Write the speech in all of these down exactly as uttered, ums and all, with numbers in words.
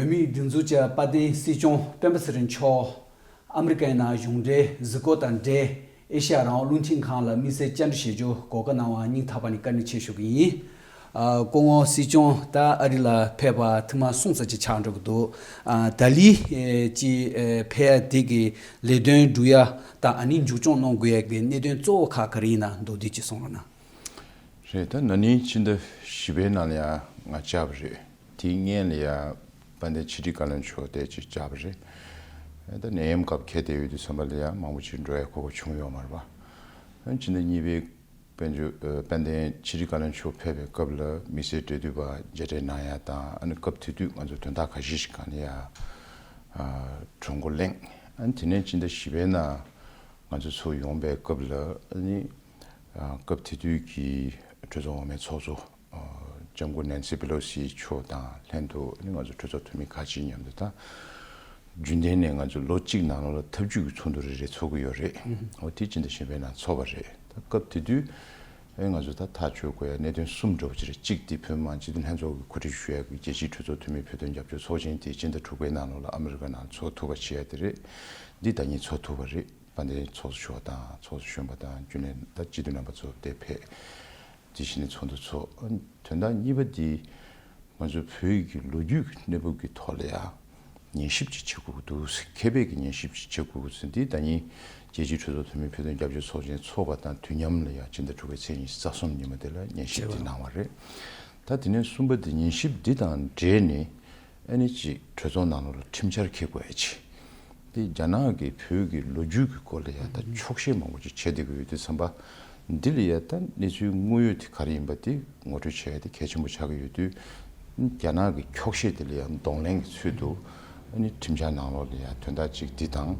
བོད་མིའི་སྒྲིག་འཛུགས་ཀྱི་དཔལ་ལྡན་སྲིད་སྐྱོང་སྤེན་པ་ཚེ་རིང་མཆོག་ཨ་མི་རི་ཀའི་ནང་གཞུང་འབྲེལ་གཟིགས་སྐོར་དང་འབྲེལ། ཨེ་ཤ་ཡ་རང་དབང་རླུང་འཕྲིན་ཁང་ལ་དམིགས་བསལ་བཅར་འདྲི་བྱེད་རྒྱུ་གོ་སྐབས་གནང་བར་སྙིང་ཐག་པ་ནས་བཀའ་དྲིན་ཆེ་ཞུ་གི་ཡིན། ཨ། སྐུ་ངོ་སྲིད་སྐྱོང་ད་ཨ་རི་ལ་ཕེབས་པ་ཐེངས་མ་གསུམ་ཙམ་ཅིག་ཆགས་འགྲོ་གི་འདུག་ཨ། ད་ལི་ཨེ་ཅི་ཨེ་ཕེབས་ཡ་དེ་གི་ལས་དོན་སྒྲུབ་ཡ་དང་ཨ་ནི་མཇུག་སྐྱོང་གནང་དགོས་ཡ་གི་གནད་དོན་གཙོ་བོ་ཁག་ག་རེ་ཡིན་ན་མདོར་བསྡུས་ཅིག་གསུང་རོགས་གནང་། རེད། ད་ན་ནིང་ཕྱི་ཟླ་བཞི་པའི་ནང་ལ་ཡ་ང་བཅར་བ་རེད། དེའི་སྔོན་ལ་ཡ་དཔལ་ལྡན་ཕྱི་དྲིལ་བཀའ་བློན་མཆོག་དེ་ཅིག་བཅར་བ་རེད། ད་ནད་ཡམས་སྐབས་ཁྱེད་དེ་ཡོད་དུས་ཙམ་པ་ལ་ཡ་མང་པོ་ཅིག་འགྲོ་ཡ་གོ་སྐབས་བྱུང་ཡོད་མ་རེད་པ། ཕྱི་ཟླ་གཉིས་པའི་དཔལ་འབྱོར་ཨ་དཔལ་ལྡན་ཕྱི་དྲིལ་བཀའ་བློན་མཆོག་ཕེབས་པའི་སྐབས་ལ་དམིགས་བསལ་འབྲེལ་མཐུད་པ་མཇལ་འཕྲད་གནང་ཡ་དང་། ཨ་ནི་སྐབས་དེ་དུས་ང་ཚོ་དོན་དག་ཁ་ཤས་ཤིག་སྒང་ལ་ཡ་ཨ་གྲོས་འགོ་གླེང་། ཨ་ནི་དེ་ནས་ཕྱི་ཟླ་བཞི་པའི་ནང་ང་ཚོ་ཚུར་ཡོང་པའི་སྐབས་ལ། ཨ་ནི་ཨ་སྐབས་དེ་དུས་ཀྱི་གྲོས་ཚོགས་འོག་མའི་ཚོགས་གཙོ་ཨ་ལྕམ་སྐུ་ནན་སི་པེ་ལོ་སི་མཆོག་དང་ལྷན་དུ། ཨ་ནི་ང་ཚོ་གྲོས་ཚོགས་འཐུས་མི་ཁག་ཅིག་མཉམ་དུ་ད་རྒྱུན་ལྡན་ནས་ང་ཚོ་ལོ་གཅིག་ནང་ལོགས་ལ་ཐབས་ཇུས་ཀྱི་ཚོགས་འདུ་རེ་རེ་ཚོགས་ཀྱི་ཡོད་རེད། འོ་དེ་ཕྱི་ཟླ་བཞི་པའི་ནང་ཚོགས་པ་རེད། ད་སྐབས་དེ་དུས་ཨེ་ང་ཚོ་ད་ཐག་གཅོད་དགོས་ཡ་གནད་དོན་གསུམ་འདྲ་བོ་ཅིག་རེད། གཅིག་དེ་བོད་མི་མང་སྤྱི་འཐུས་ལྷན་ཚོགས་ཀྱིས་གོ་སྒྲིག་ཞུ་ཡ་གི་རྒྱལ་སྤྱིའི་གྲོས་ཚོགས་འཐུས་མི་བོད་དོན་རྒྱབ་སྐྱོར་ཚོགས་ཆེན་དེ་ཕྱི་ཟླ་དྲུག་པའི་ནང་ལོགས་ལ་ཨ་མི་རི་ཀ་ནང་ཚོགས་ཐུབ་པ་བྱེད་ཡ་དེ་རེད། འདི་ཟླ་ཉིན་ཚོགས་ཐུབ་པ་རེད། དཔལ་ལྡན་ཚོགས་གཙོ་མཆོག་དང་ཚོགས་གཙོ་གཞོན་པ་དང་རྒྱུན་ལས་ད་སྤྱི་འཐུས་རྣམ་པ་ཚོ་དེ་ཕེབས། དེ་བཞིན་ནས་ཚོགས་འདུ་ཚོགས། དོན་དག་གཉིས་པ་འདི་ང་ཚོ་བོད་ཀྱི་ལོ་རྒྱུས་ཀྱི་གནས་བབ་ཀྱི་ཐོག་ལ་ཡ་ཉན་ཞིབ་ཅིག་བྱེད་དགོས་ཀྱི་འདུག་མཁས་པའི་གི་ཉན་ཞིབ་ཅིག་བྱེད་དགོས་ཀྱི་འདུག་འདི་ཟླ་ཉིན་རྒྱལ་སྤྱིའི་གྲོས་ཚོགས་འཐུས་མི་བོད་དོན་རྒྱབ་སྐྱོར་ཚོགས་ཆེན་ཚོགས་པ་དང་དུས་མཉམ་ལ་ཡ་ཕྱི་ཟླ་དྲུག་པའི་ཚེས་ཉི་ཤུ་རྩ་གསུམ་ཉིན་མོ་དེ་ལ་ཉན་ཞིབ་འདི་གནང་བ་རེད། ད་དེ་ནས་གསུམ་པ་འདི་ཉན་ཞིབ་འདི་དང་འབྲེལ་ནས་ཨ་ནི་ཅིག་གྲོས་ཚོགས་ནང་ལོགས་ལ་ཁྲིམས་འཆར་འཁྱེར་དགོས་ཡ་ཅིག་དེ་རྒྱ་ནག་གིས་བོད་ཀྱི་ལོ་རྒྱུས་ཀྱི་སྐོར་ལ་ཡ་ད་འཁྱོག་བཤད་མང་པོ་ཅིག་བྱེད་བསྡད་ཀྱི་ཡོད་དུས་ཙམ་པ། འདི་ལ་ཡ་ད་གནས་ཚུལ་དངོས་ཡོད་དེ་ག་རེ་ཡིན་པ་དེ་ངོ་སྤྲོད་བྱེད་ཡ་དེ་གལ་ཆེན་པོ་ཆགས་ཀྱི་ཡོད་དུས། རྒྱ་ནག་གི་འཁྱོག་བཤད་དེ་ལ་ཡ་གདོང་ལེན་གྱི་ཚུལ་དུ། ཨ་ནི་ཁྲིམས་འཆར་ནང་ལོགས་ལ་ཡ་དོན་དག་ཅིག་འདི་དང་།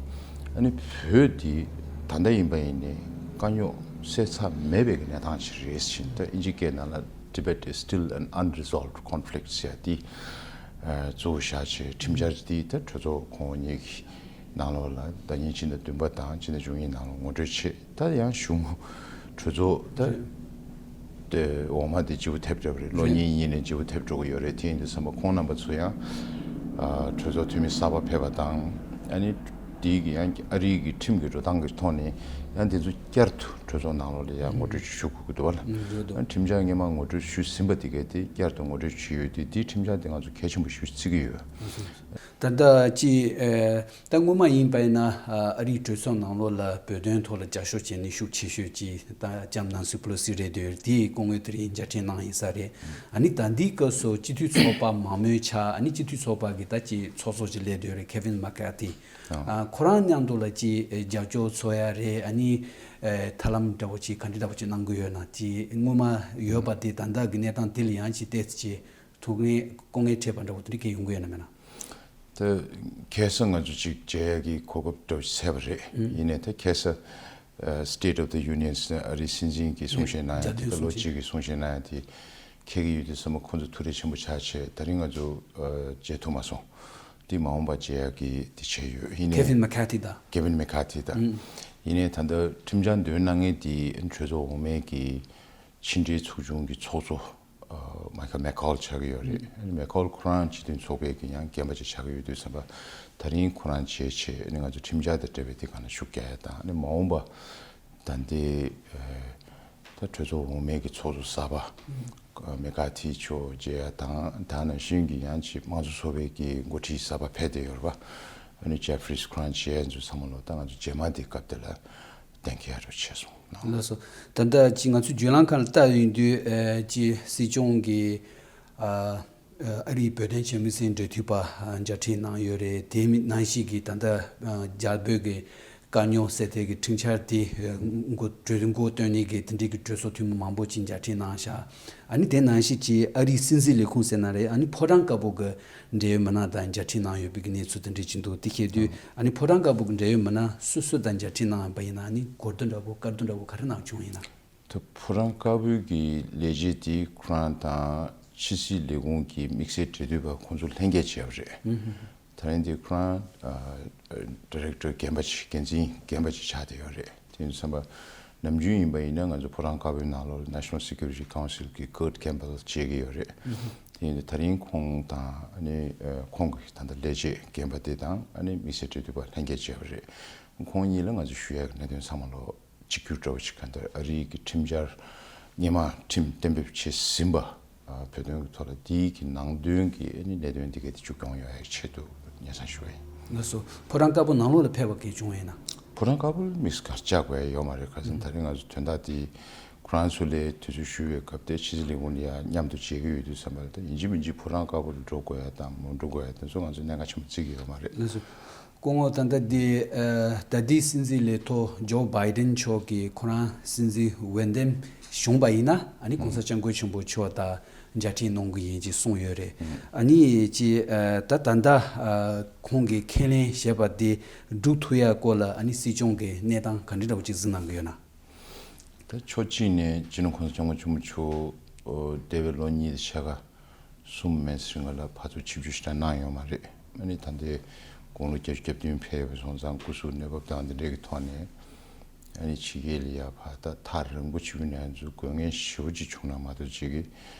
ཨ་ནི་བོད་འདི་ད་ལྟ་ཡིན་པ་ཡིན་ནའི་དཀའ་རྙོག་སེལ་ཚར་མེད་པའི་གི་གནས་སྟངས་ཤིག་རེད་ཟེར། ད་ཨིན་ཇི་སྐད་ནང་ལ Tibet is still an unresolved conflict ཟེར་ཡ་དེ་གཙོ་བོ་བཞག་བྱས། ཁྲིམས་འཆར་འདི་ད་གྲོས་ཚོགས་ཁོངས་གཉིས་ཀྱི་ནང་ལོགས་ལ་ཟླ་ཉིན་ཕྱི་ཟླ་བདུན་པ་དང་ཕྱི་ཟླ་བཅུ་གཉིས་ནང་ལ་ངོ་སྤྲོད་བྱས། ད་ཡང་གཞུང་གྲོས་ཚོགས་ད་དེ་འོག་མ་དེ་བརྗེ་པོ་ཐེབས་འགྲོ་གི་རེད། ལོ་གཉིས་གཉིས་ནས་བརྗེ་པོ་ཐེབས་འགྲོ་གི་ཡོད་རེད། དེ་ཡིན་དུས་ཙམ་པ་ཁོང་རྣམ་པ་ཚོ་ཡང་ཨ་གྲོས་ཚོགས་འཐུས་མི་གསར་པ་ཕེབས་པ་དང་། ཨ་ནི་དེའི་གི་ཡང་ཨ་རིའི་གི་ཁྲིམས་ཀྱི་འགྲོ་སྟངས་ཀྱི་ཐོག་ནས་ཡང་དེ་ཚོ་བསྐྱར་དུ་གྲོས་ཚོགས་ནང་ལོགས་ལ་ཡང་ངོ་སྤྲོད་ཅིག་ཞུ་དགོས་ཀྱི་འདུག་བ་ལ། ཨ་ཁྲིམས་འཆར་སྔོན་མ་ངོ་སྤྲོད་ཞུས་ཟིན་པ་དེ་གས་དེ་བསྐྱར་དུ་ངོ་སྤྲོད་བྱས་ཡོད་དུས། དེའི་ཁྲིམས་འཆར་དེ་ང་ཚོ་གལ་ཆེན་པོ་ཞིག་བརྩི་གི་ཡོད། ད་ལྟ་ཅི་ཨེ་ད་སྔོན་མ་ཡིན་པ་ཡིན་ན་ཨ་ཨ་རིའི་གྲོས་ཚོགས་ནང་ལོགས་ལ་བོད་དོན་ཐོག་ལ་བསྐྱར་ཞིབ་བྱས་ནས་ཤུགས་ཆེ་ཤོས་ཀྱི་ད་ལྕམ་ནན་སི་པེ་ལོ་སི་རེད་འདུག་དེའི་སྐུ་ངོ་དེ་རིང་མཇལ་འཕྲད་གནང་ཡིན་ས་རེད། ཨ་ནི་ད་ལྟའི་སྐབས་སུ་སྤྱི་འཐུས་ཚོགས་པ་མང་མོས་ཆགས། ཨ་ནི་སྤྱི་འཐུས་ཚོགས་པ་གི་ད་ཅི་ཚོགས་གཙོ་ཅིག་སླེབས་འདུག་རེད། ཀེ་ཝིན་མེ་ཀ་ཐི། ཨ་ཁོ་རང་མཉམ་དུ་ལ་ཅི་ཨེ་རྒྱབ་སྐྱོར་འཚོལ་ཡ་རེད། ཨ་ནི་ཨེ་ཐབས་ལམ་འདྲ་བོ་ཅིག་ག་འདྲ་འདྲ་བོ་ཅིག་གནང་གི་ཡོད་ན། དེ་སྔོན་མ་ཡོད་པ་དེ་ད་ལྟ་གི་གནས་སྟངས་དེ་ལ་ཡང་ཅིག་ཏོག་ཙམ་ཅིག་ཐུགས་ངལ་སྐུ་ངལ་འཕྲད་པ་འདྲ་བོ་དེ་འདྲ་གང་ཡང་ཡོང་གི་ཡོད་ན་མེད་ན། ད་ཁ་སང་ང་ཚོ་ཅིག་མཇལ་ཡ་གི་གོ་སྐབས་འདྲ་བོ་ཅིག་ཐོབ་པ་རེད། ཡིན་ནའི་ད་ཁ་སང་ཨ་State of the Union ཨ་རིའི་སྲིད་འཛིན་གྱིས་གསུང་བཤད་གནང་ཡ་དེ། རྒྱལ་དོན་ད་ལོ་གཅིག་གི་གསུང་བཤད་གནང་ཡ་དེ་འཁེལ་གྱི་ཡོད་དུས་ཙམ་པ་ཁོང་ཚོ་ཐུགས་རེ་ཆེན་པོ་ཆགས་བྱས། ད་རིང་ང་ཚོ་ཨ་མཇལ་ཐུབ་མ་སོང་། དེ་མ་འོངས་པ་མཇལ་ཡ་གི་དེ་བྱས་ཡོད། ཡིན་ནའི་ཀེ་ཝིན་མེ་ཀ་ཐི་དང་། ཀེ་ཝིན་མེ་ཀ་ཐི་དང་། ཡིན་ནའི་ད་ལྟ་ཁྲིམས་འཆར་འདོན་གནང་མཁན་དེ་གྲོས་ཚོགས་འོག་མའི་གི་ཕྱི་འབྲེལ་ཚོགས་ཆུང་གི་ཚོགས་གཙོ་ཨ་མའི་ཁལ་མེ་ཁོལ་ཆགས་ཀྱི་ཡོད་རེད། ཨ་ནི་མེ་ཁོལ་ཁོ་རང་སྤྱི་མཐུན་ཚོགས་པའི་གི་ཡང་རྒན་པ་ཅིག་ཆགས་ཀྱི་ཡོད་དུས་ཙམ་པ། ད་རིང་ཁོ་རང་མཇལ་བྱས། ཨ་ནི་ང་ཚོ་ཁྲིམས་འཆར་དང་འབྲེལ་བའི་དེ་སྒང་ལ་ཤུགས་རྒྱག་ཡ་དང་། ཨ་ནི་མ་འོངས་པ་ད་ལྟའི་ཨ་ད་གྲོས་ཚོགས་འོག་མའི་གི་ཚོགས་གཙོ་གསར་པ་ཨ་མེ་ཀ་ཐི་མཆོག་མཇལ་ཡ་དང་། ད་ནང་བཞིན་གྱི་ཡང་ཅིག་དམངས་གཙོ་ཚོགས་པའི་གི་འགོ་ཁྲིད་གསར་པ་ཕེབས་བསྡད་ཡོད་རེད་པ། ཨ་ནི་ཇེ་ཕི་རི་སི་ཁོ་རང་མཇལ་ཡ་ཚོ་ཚང་མ་ལོ་ད་ང་ཚོ་རྗེས་མ་དེ་སྐབས་དེ་ལ་གཏན་འཁེལ་ཡ་རུ་བྱས་སོང་། ལགས་སོ། ད་ལྟ་ཅིག་ང་ཚོ་བརྒྱུད་ལམ་ཁག་ལ་ལྟ་ཡོང་དུས་ཨ་ཅིག་སྲིད་སྐྱོང་གིས་ཨ་ཨ་རིའི་བོད་དོན་ཆེད་དམིགས་བསལ་འབྲེལ་མཐུད་པ་ཨ་མཇལ་འཕྲད་གནང་ཡོད་རེད། དེ་ནང་བཞིན་གྱི་ད་ལྟ་ཨ་རྒྱ་བོད་ཀྱི་དཀའ་རྙོག་སེལ་ཐད་ཀྱི་ཁྲིམས་འཆར་དེ་ཨ་འགོ་གྲོས་འགོ་བཏོན་ནས་ཀྱི་དེ་འདྲའི་གི་གྲོས་ཚོགས་འཐུས་མི་མང་པོ་ཅིག་མཇལ་འཕྲད་གནང་ཤག་ཨ་ནི་དེ་ནང་བཞིན་གྱི་ཨ་རིའི་སྲིད་འཛིན་ལས་ཁུངས་ཟེར་ན་རེད། ཨ་ནི་ཕོ་བྲང་དཀར་པོ་གི་འབྲེལ་ཡོད་མི་སྣ་དང་མཇལ་འཕྲད་གནང་ཡོད་པའི་གི་གནས་ཚུལ་དེ་འདྲ་ཅིག་འདུག་དེ་བཤད་དུས་ཨ་ནི་ཕོ་བྲང་དཀར་པོ་གི་འབྲེལ་ཡོད་མི་སྣ་སུ་སུ་དང་མཇལ་འཕྲད་གནང་བ་ཡིན་ན། ཨ་ནི་གོ་བསྡུར་འདྲ་པོ་བཀའ་བསྡུར་འདྲ་པོ་ག་རེ་གནང་བྱུང་ཡིན་ན། ད་ཕོ་བྲང་དཀར་པོའི་གི་ལས་བྱེད་དེ་ཁོ་རང་དང་ཕྱི་སྲིད་ལས་ཁུངས་ཀྱི་དམིགས་བསལ་འབྲེལ་མཐུད་པ་ཁོང་ཚོ་ལྷན་རྒྱས་བྱས་པ་རེད། ད་རིང་དེ་ཁོ་རང་ཨ་ཌི་རེག་ཊར་རྒན་པ་ཅིག་འགན་འཛིན་རྒན་པ་ཅིག་ཆགས་བསྡད་ཡོད་རེད། དེ་ཡིན་དུས་ཙམ་པ་ནམ་རྒྱུན་ཡིན་པ་ཡིན་ན་ང་ཚོ་ཕོ་བྲང་དཀར་པོའི་ནང་ལོགས་ལ་National Security Council གི་Kurt Campbell བྱེད་ཀྱི་ཡོད་རེད། དེ་ཡིན་དུས་ད་རིང་ཁོང་དང་ཨ་ནི་ཁོང་གི་ད་ལྟ་ལས་བྱེད་རྒན་པ་དེ་དང་ཨ་ནི་དམིགས་བསལ་འབྲེལ་མཐུད་པ་ལྷན་རྒྱས་བཅས་པ་རེད། ཁོང་གཉིས་ལ་ང་ཚོས་ཞུ་ཡག་གི་གནད་དོན་ཚང་མ་ལོ་གཅིག་གྱུར་འདྲ་བོ་ཞིག་ག་འདིར་ཨ་རིའི་གི་ཁྲིམས་འཆར་སྔོན་མ་ཁྲིམས་གཏན་འབེབས་བྱས་ཟིན་པ། བོད་དོན་གྱི་ཐོག་ལ་དེའི་གི་ནང་དོན་གྱི་ཨ་ནི་གནད་དོན་འདི་ག་དེ་མཇུག་སྐྱོང་ཡོང་ཡག་ཆེད་དུ་སྙན་སེང་ཞུ་བ་ཡིན། ལགས་སོ། ཕོ་བྲང་དཀར་པོ་ནང་ལོགས་ལ་ཕེབས་པ་གལ་བྱུང་བ་ཡིན་ན། ཕོ་བྲང་དཀར་པོ་ལ་དམིགས་སུ་གང་བཅག་དགོས་ཡ་ཡོད་མ་རེད། ཁ་སང་ད་རིང་ང་ཚོ་དོན་དག་དེ་ཁོ་རང་ཚོ་ལས་དུས་ཚོད་ཞུ་བའི་སྐབས་དེ་ཕྱི་སྲིད་ལས་ཁུངས་ལ་ཡ་མཉམ་དུ་མཇལ་གྱི་ཡོད་དུས་ཙམ་པ་ལ་ད་ཡིན་གཅིག་མིན་གཅིག་ཕོ་བྲང་དཀར་པོ་ལ་འགྲོ་དགོས་ཡ་དང་མ་འགྲོ་དགོས་ཡ་དེ་ཚོ་ང་ཚོ་གནད་འགག་ཆེན་པོ་བརྩི་གི་ཡོད་མ་རེད། ལགས་སོ། སྐུ་ངོ་ད་ལྟ་འདི་ཨ་ད་ལྟའི་སྲིད་འཛིན་ལས་ཐོག་ཇོ་བྷའི་ཌེན་མཆོག་གིས་ཁོ་རང་སྲིད་འཛིན་འོས་འདེམས་བྱུང་པ་ཡིན་ན་ཨ་ནི་༸གོང་ས་༸སྐྱབས་མགོན་ཆེན་པོ་མཆོག་དང་མཇལ་འཕྲད་གནང་གི་ཡིན་ཅེས་གསུངས་ཡོད་རེད། ཨ་ནི་ཅི་ཨ་ད་ད་ལྟ་ཨ་ཁོང་གིས་ཁས་ལེན་བྱས་པ་དེ་སྒྲུབ་ཐུབ་ཡ་སྐོར་ལ་ཨ་ནི་སྲིད་སྐྱོང་གི་གནས་སྟངས་ག་འདྲ་འདྲ་བོ་ཅིག་གཟིགས་གནང་གི་ཡོད་ན། ད་ཕྱོགས་གཅིག་ནས་སྤྱི་ནོར་༸གོང་ས་༸སྐྱབས་མགོན་ཆེན་པོ་མཆོག་འདས་པའི་ལོ་གཉིས་དང་ཕྱེད་ཀ་གསུམ་མན་ཙམ་རིང་ལ་ཕར་ཚུར་ཆིབས་བསྒྱུར་ཞིག་གནང་ཡོད་མ་རེད། ཨ་ནི་ད་ལྟའི་དགུང་ལོ་བརྒྱད་ཅུ་གྱ་བདུན་ཕེབས་སོང་ཙང་སྐུ་གཟུགས་གནས་བབ་དང་འདི་འདྲའི་གི་ཐོག་ནས་ཨ་ནི་ཕྱི་རྒྱལ་ལ་ཡ་ཕར་ད་ཐག་རིང་པོ་ཆིབས་བསྒྱུར་གནང་ཡ་ཚོ་དགོས་ངེས་ཞེ་པོ་ཅིག་བྱུང་ན་མ་གཏོགས་ཅིག་གི་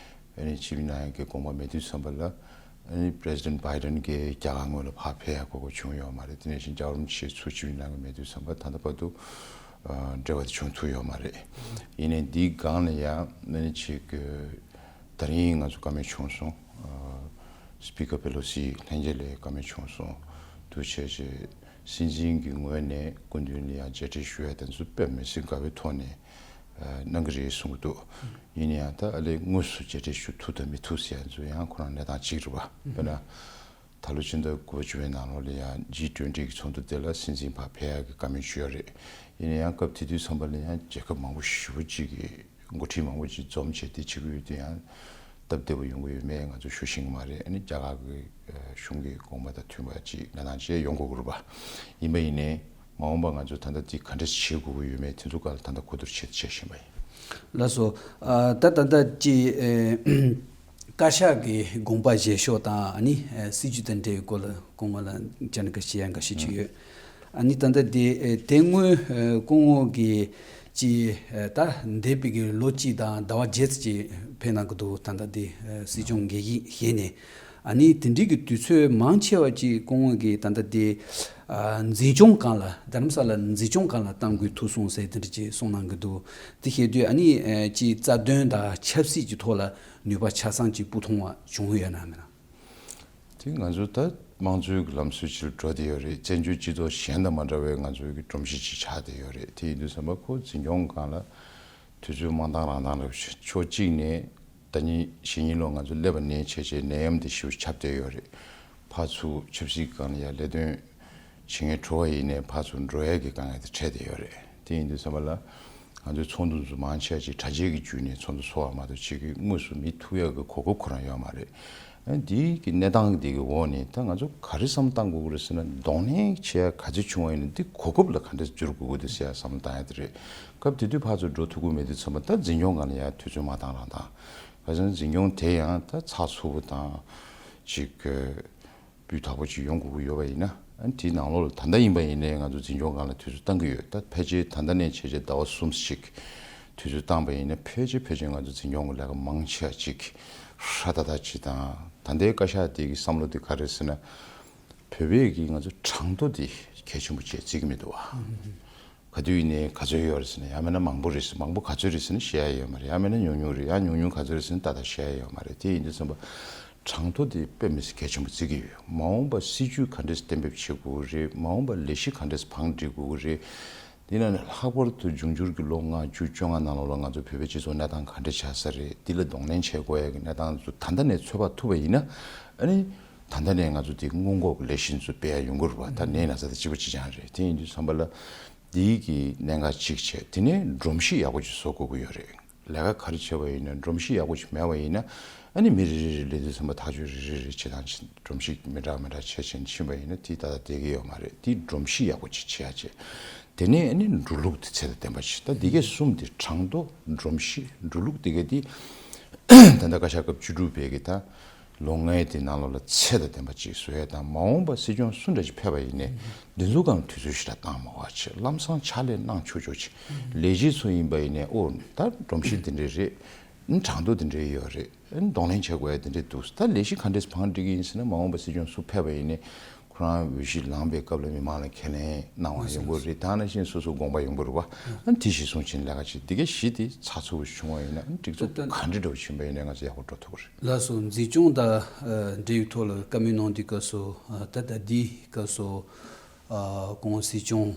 ཨ་ནི་ཆིབས་བསྒྱུར་གནང་ཡ་གི་དགོངས་པ་མེད་དུས་ཙམ་པ་ལ་ཨ་ནི་པྲེ་སི་ཌེན་ཊི་བྷའི་ཌེན་གྱིས་རྒྱ་གར་ངོས་ལ་ཕར་ཕེབས་ཡ་དགོས་མཁོ་བྱུང་ཡོད་མ་རེད། དེ་ནང་བཞིན་རྒྱལ་བ་རིན་པོ་ཆེ་ཚུར་ཆིབས་བསྒྱུར་གནང་གི་མེད་དུས་ཙམ་པ་ད་ལྟ་བར་དུ་འབྲེལ་བ་དེ་བྱུང་ཐུབ་ཡོད་མ་རེད། ཡིན་ནའི་འདིའི་སྒང་ལ་ཡང་ཨ་ནི་ཅིག་ད་རིང་ང་ཚོ་བཀའ་མོལ་བྱུང་སོང་། སྤི་ཀར་པེ་ལོ་སི་ལྷན་རྒྱས་ལ་བཀའ་མོལ་བྱུང་སོང་། འདུ་བྱས་རྗེས་སྲིད་འཛིན་གྱི་ངོས་ནས་སྐུ་མདུན་ལ་ཡང་མཇལ་འཕྲད་ཞུ་ཡ་དེ་ཚོ་དཔེ་མི་སྲིད་དགའ་བའི་ཐོག་ནས་གནང་གི་རེད་གསུང་གི་འདུག་ཡིན་ན་ཡང་ད་ཨ་ལས་དངོས་སུ་མཇལ་འཕྲད་ཞུ་ཐུབ་དང་མི་ཐུབ་ཟེར་ཡ་ཚོ་ཡང་ཁོ་རང་གནས་སྟངས་གཅིག་རེད་པ། དཔེར་ན། ད་ལོ་ཕྱི་ཟླ་དགུ་པ་བཅུ་པའི་ནང་ལོགས་ལ་ཡང་ཇི་ཊུ་ཝེན་ཊི་གི་ཚོགས་འདུ་དེ་ལ་སྲིད་འཛིན་ཕར་ཕེབས་ཡག་གི་བཀའ་མོལ་ཞུས་ཡོད་རེད། ཡིན་ན་ཡང་སྐབས་དེ་དུས་ཙམ་པ་ལ་ཡང་རྒྱལ་ཁབ་མང་པོ་ཞེ་པོ་ཅིག་གིས་འགོ་ཁྲིད་མང་པོ་ཅིག་འཛོམས་བྱས་དེ་བྱེད་ཀྱི་ཡོད་དུས་ཡང་སྟབས་བདེ་པོ་ཡོང་གི་ཡོད་མེད་ང་ཚོ་ཞུ་ཤེས་ཀྱི་མ་རེད། ཨ་ནི་རྒྱ་གར་གི་གཞུང་གི་དགོངས་པ་དང་མཐུན་པ་ཅིག་གནས་སྟངས་ཅིག་ཡོང་དགོས་ཀྱི་རེད་པ། ཡིན་པ་ཡིན་ནའི་མ་འོངས་པ་ང་ཚོ་ད་ལྟ་དེ་ག་འདྲས་བྱེད་དགོས་ཀྱི་ཡོད་མེད་དེ་ཚོ་སྒང་ལ་ད་ལྟ་གོ་བསྡུར་བྱེད་བྱེད་བཞིན་པ་ཡིན། ལགས་སོ། ཨ་ད་ད་ལྟ་ཅི་ཨེ། བཀའ་ཤག་གི་དགོངས་པ་བཞེས་ཕྱོགས་དང་ཨ་ནི་སྲིད་ཇུས་དང་འབྲེལ་བའི་སྐོར་ལ་སྐུ་ངོ་ལ་བཅར་འདྲི་བྱེད་ཡ་འགའ་ཤས་ཅིག་ཡོད། ཨ་ནི་ད་ལྟ་དེ་དེ་སྔོན་སྐུ་ངོ་གིས་ཅི་ད་འདས་པའི་གི་ལོ་གཅིག་དང་ཟླ་བ་བརྒྱད་ཙམ་ཅིག་ཕེབས་གནང་གི་འདུག་ད་ལྟ་དེ་སྲིད་སྐྱོང་འགན་བཞེས་ནས་ཨ་ནི་དེ་འདྲའི་གི་དུས་ཚོད་མང་ཆེ་བ་ཅིག་སྐུ་ངོ་གིས་ད་ལྟ་དེ་འཛིན་སྐྱོང་སྒང་ལ་རྡ་རམ་ས་ལ་འཛིན་སྐྱོང་སྒང་ལ་གཏང་དགོས་ཐུག་སོང་ཟེར་དེ་འདྲ་ཅིག་གསུངས་གནང་གི་འདུག་དེ་བྱེད་དུས་ཨ་ནི་ཅི་རྩ་དོན་དང་ཆབ་སྲིད་ཀྱི་ཐོག་ལ་ནུས་པ་ཆ་ཚང་ཅིག་སྤུ་ཐུང་བ་བྱུང་ཡོད་ན་མེད་ན། དེ་ང་ཚོ་ད་དམངས་གཙོའི་གི་ལམ་སྲོལ་ཅིག་ལ་འགྲོ་བསྡད་ཡོད་རེད། བཙན་བྱོལ་སྤྱི་ཚོགས་གཞན་དང་མ་འདྲ་བའི་ང་ཚོའི་གི་སྒྲོམ་གཞི་ཅིག་ཆགས་བསྡད་ཡོད་རེད། དེ་ཡིན་དུས་ཙམ་པ་ཁོ་འཛིན་སྐྱོང་སྒང་ལ་དུས་ཚོད་དམག་དང་རང་དང་ལ་ཕྱོགས་གཅིག་ནས་ཟླ་ཉིན་གཞེས་ཉིན་ལོ་ང་ཚོ་སླེབས་པ་ནས་བྱས་བྱས་ནད་ཡམས་དེ་ཞེ་པོ་ཁྱབ་བསྡད་ཡོད་རེད། ཕར་ཚུར་ཆབ་སྲིད་སྒང་ལ་ཡ་ལས་དོན་བྱེད་མཁན་བྲོ་བ་ཡིན་ནའི་ཕར་ཚུར་འགྲོ་ཡས་ཀྱི་དཀའ་ངལ་དེ་འཕྲད་བསྡད་ཡོད་རེད། དེ་ཡིན་དུས་ཙམ་པ་ལ་ང་ཚོའི་ཚོགས་འདུ་ཚོ་མང་ཆེ་བ་ཅིག་དྲ་རྒྱའི་གི་བརྒྱུད་ནས་ཚོགས་འདུ་ཚོགས་པ་མ་གཏོགས་ཅིག་གི་དངོས་སུ་མི་ཐུག་ཡས་ཀྱི་གོ་སྐབས་ཁོ་རང་ཡོད་མ་རེད། ཨ་འདིའི་གི་གནས་སྟངས་འདི་གི་འོག་ནས་ད་ང་ཚོ་ག་རེ་བསམ་བློ་བཏང་དགོས་ཀྱི་རེད་ཟེར་ན་གདོང་ལེན་བྱེད་ཡ་ག་ཚོད་བྱུང་བ་ཡིན་ན་འདི་གོ་སྐབས་ལ་ག་འདྲས་བསྒྱུར་དགོས་ཀྱི་འདུག་ཟེར་ཡ་བསམ་བློ་བཏང་ཡ་དེ་རེད། སྐབས་དེ་དུས་ཕར་ཚུར་འགྲོ་ཐུབ་ཀྱི་མེད་དུས་ཙམ་པ་ད་འཛིན་སྐྱོང་སྒང་ལ་ཡ་དུས་ཚོད་མ་བཏང་རང་བཏང་། ག་ཚོད་འཛིན་སྐྱོང་དེ་ཡང་ད་ཚགས་ཚུད་པོ་དང་ཅིག་གི་སྤུས་དག་པོ་ཅིག་ཡོང་དགོས་ཀྱི་ཡོད་པ་ཡིན་ན། ཨ་ནི་དེའི་ནང་ལོགས་ལ་ད་ལྟ་ཡིན་པ་ཡིན་ནའི་ང་ཚོ་འཛིན་སྐྱོང་སྒང་ལ་དུས་ཚོད་བཏང་གི་ཡོད། ད་ཕལ་ཆེར་ད་ལྟ་ནས་བྱས་རྗེས་ཟླ་བ་གསུམ་ཞིག་དུས་ཚོད་བཏང་པ་ཡིན་ན་ཕལ་ཆེར་ཕལ་ཆེར་ང་ཚོ་འཛིན་སྐྱོང་གི་ལས་ཀ་མང་ཆེ་བ་ཅིག་ཧྲ་ཏག་ཏག་ཅིག་དང་། ད་ལྟའི་བཀའ་ཤག་དེ་གི་བསམ་བློ་དེ་ག་རེ་ཟེར་ན། བོད་པའི་གི་ང་ཚོ་གྲངས་ཐོ་དེ་གལ་ཆེན་པོ་བྱས་བརྩི་གི་མི་འདུག་བ། ག་དུས་ཡིན་ནའི་ག་ཚོད་ཡོད་རེད་ཟེར་ན་ཡང་མིན་ན་མང་པོ་རེད་ཟེར། མང་པོ་ག་ཚོད་རེད་ཟེར་ན་བཤད་ཡ་ཡོད་མ་རེད། ཡང་མིན་ན་ཉུང་ཉུང་རེད། ཡང་ཉུང་ཉུང་ག་ཚོད་རེད་ཟེར་ན་ཏག་ཏག་བཤད་ཡ་ཡོད་མ་རེད། དེ་ཡིན་དུས་ཙམ་པ་གྲངས་ཐོ་དེ་དཔེ་མི་སྲིད་གལ་ཆེན་པོ་བརྩི་གི་ཡོད། མ་འོངས་པ་སྲིད་ཇུས་ག་འདྲས་གཏན་འབེབས་བྱེད་དགོས་ཀྱི་རེད། མ་འོངས་པ་ལས་གཞི་ག་འདྲས་བང་སྒྲིག་དགོས་ཀྱི་རེད། དེ་ན་ནི་ལྷག་པར་དུ་འབྱུང་འགྱུར་གྱི་ལོ་ལྔ་བཅུ་བཅོ་ལྔ་ནང་ལོགས་ལ་ང་ཚོ་བོད་པའི་སྤྱི་ཚོགས་གནས་སྟངས་ག་འདྲ་ཆགས་ས་རེད། འདི་ལ་གདོང་ལེན་བྱེད་དགོས་ཡ་གི་གནས་སྟངས་ཚོ་ད་ལྟ་ནས་ཚོད་དཔག་ཐུབ་པ་ཡིན་ན། ཨ་ནི་ད་ལྟ་ནས་ང་ཚོ་དེ་སྔོན་འགོག་གི་ལས་གཞི་ཚོ་སྤེལ་ཡ་ཡོང་གི་རེད་པ། ད་ནད་ན་ཚ་དེ་གཅིག་པ་གཅིག་རྐྱང་རེད། དེ་ཡིན་དུས་ཙམ་པ་ལ་འདིའི་གི་གནད་འགག་གཅིག་བྱས། དེ་ནས་སྒྲོམ་གཞི་ཡག་པོ་ཅིག་བཟོ་དགོས་ཀྱི་ཡོད་རེད། ལས་ཀ་ག་རེ་བྱས་པ་ཡིན་ན་སྒྲོམ་གཞི་ཡག་པོ་ཅིག་མེད་པ་ཡིན་ན། ཨ་ནི་མི་རེ་རེ་རེ་སླེབས་དུས་ཙམ་པ་ཐག་གཅོད་རེ་རེ་རེ་བྱེད་སྟངས་ཅིག་སྒྲོམ་གཞི་མི་འདྲ་མི་འདྲ་བྱས་བྱས་ཕྱིན་པ་ཡིན་ན་དེ་ཏག་ཏག་བསྡད་ཀྱི་ཡོད་མ་རེད། དེ་སྒྲོམ་གཞི་ཡག་པོ་ཅིག་བྱེད་ཡ་བྱས། དེ་ནས་ཨ་ནི་འགྲོ་ལུགས་དེ་ཚད་དང་ལྡན་པ་ཞིག་ད་འདི་གས་གསུམ་དེ་གྲངས་ཐོ་སྒྲོམ་གཞི་འགྲོ་ལུགས་དེ་གས་དེ་ད་ལྟ་བཀའ་ཤག་སྐབས་བཅུ་དྲུག་པའི་གི་ད་ལོ་ལྔའི་དེ་ནང་ལོགས་ལ་ཚད་དང་ལྡན་པ་ཅིག་བཟོ་ཡ་དང་། མ་འོངས་པ་སྲིད་སྐྱོང་སུ་འདྲ་ཞིག་ཕེབས་པ་ཡིན་ནའི་འདི་ཚོ་གང་དུས་ཚོད་ཞིག་ལ་བཏང་མ་བ་ཆེ་ལམ་སང་ཕྱག་ལས་གནང་ཆོག་ཆོག་ཅིག་ལས་བྱེད་ཚོ་ཡིན་པ་ཡིན་ནའི་ཨོ་ད་སྒྲོམ་གཞི་འདི་འདྲས་རེད། གྲངས་ཐོ་དེ་འདྲའི་ཡོད་རེད། གདོང་ལེན་བྱེད་དགོས་ཡ་དེ་འདྲའི་འདུག་ད་ལས་གཞི་ག་འདྲས་བང་སྒྲིག་གི་ཡིན་ཟེར་ན། མ་འོངས་པ་སྲིད་སྐྱོང་སུ་ཕེབས་པ་ཡིན་ནའི་ཁོ་རང་འོས་གཞི་ལངས་པའི་སྐབས་ལ་མི་མང་ལ་ཁས་ལེན་གནང་བ་ཡོང་གི་རེད། ད་ནང་བཞིན་སོ་སོ་དགོངས་པ་ཡོང་གི་རེད་བ། ཨ་དེ་གཞི་བཟུང་བྱས་ལས་ཀ་བྱེད། དེ་གའི་གཞི་དེ་ཚགས་ཚུད་པོ་བྱུང་བ་ཡིན་ན། ཨ་སྒྲིག་འཛུགས་ག་འདྲ་འདྲ་བོ་ཕྱིན་པ་ཡིན་ནའི་ང་ཚོ་ཡག་པོ་འགྲོ་ཐུབ་ཀྱི་རེད། ལགས་སོ། འཛིན་སྐྱོང་དང་འབྲེལ་ཡོད་ཐོག་ལ་བཀའ་མོལ་གནང་དུས་སྐབས་སུ། ད་ལྟ་འདི་སྐབས་སུ་སྐུ་ངོ་སྲིད་སྐྱོང་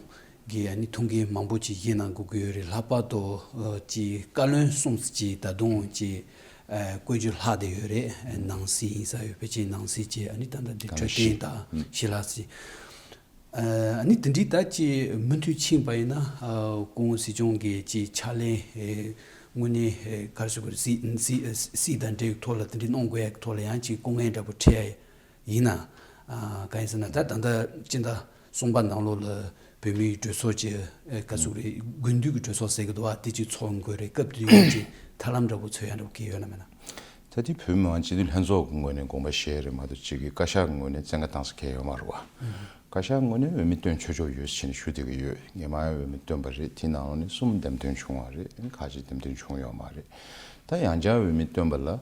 གིས་ཨ་ནི་ཐུགས་འགན་མང་པོ་ཅིག་བཞེས་གནང་དགོས་ཀྱི་ཡོད་རེད། ལྷག་པར་དུ་ཅིག་བཀའ་བློན་གསུམ་ཅིག་ད་དུང་ཅིག་བསྐོ་བཞག་ལྷག་བསྡད་ཡོད་རེད། ནང་སྲིད་ཡིན་ས་ཡོད། ཕལ་ཆེར་ནང་སྲིད་ཅིག་ཨ་ནི་ད་ལྟ་འདི་འཕྲོད་བསྟེན་དང་ཞི་ལྷག་སྲིད། ཨ་ནི་དེ་འདྲའི་ད་ཅིག་མུ་མཐུད་ཕྱིན་པ་ཡིན་ན། སྐུ་ངོ་སྲིད་སྐྱོང་གིས་ཅིག་ཕྱག་ལས་དངོས་གནས་ག་རེ་ཟེར་དགོས་རེད། སྲིད་སྲིད་སྲིད་དང་འབྲེལ་ཡོད་ཐོག་ལ་དེ་འདྲའི་གནང་དགོས་ཡ་ཐོག་ལ་ཡང་ཅིག་སྐུ་ངལ་འདྲ་པོ་འཕྲད་ཡ་ཡིན་ན། ཨ་གང་ཡིན་ཟེར་ན། ད་ད་ལྟ་སྤྱི་ཟླ་གསུམ་པ་ནང་ལོགས་ལ་བོད་མིའི་གྲོས་ཚོགས་ཀྱི་ཨེ་ག་ཚོད་རེད། དགུན་དུས་ཀྱི་གྲོས་ཚོགས་ཟེར་གི་འདུག་བ། དེ་ཅིག་ཚོགས་དགོས་རེད། སྐབས་དེ་དུས་ཀྱི་ཐབས་ལམ་འདྲ་པོ་འཚོལ་ཡ་འདྲ་པོ་གང་ཡོད་ན་མེད་ན། ད་དེ་བོད་མི་མང་སྤྱི་འཐུས་ལྷན་ཚོགས་ཀྱི་ངོས་ནས་དགོངས་པ་བཞེས་རེད་མ་གཏོགས། གཅིག་གི་བཀའ་ཤག་གི་ངོས་ནས་བཙན་བཀའ་བཏང་ས་གང་ཡང་ཡོད་མ་རེད་བ། བཀའ་ཤག་ངོས་ནས་འོས་མི་བཏོན་ཆོག་ཆོག་ཡོད་ཟེར་ནས་ཞུ་བསྡད་ཀྱི་ཡོད། སྔོན་མ་འོས་མི་བཏོན་པ་རེད། དེའི་ནང་ལོགས་ནས་གསུམ་འདེམས་ཐོན་བྱུང་བ་རེད། ཁག་ཅིག་འདེམས་ཐོན་བྱུང་ཡོད་མ་རེད། ད་ཡང་བསྐྱར་འོས་མི་བཏོན་པ་ལ།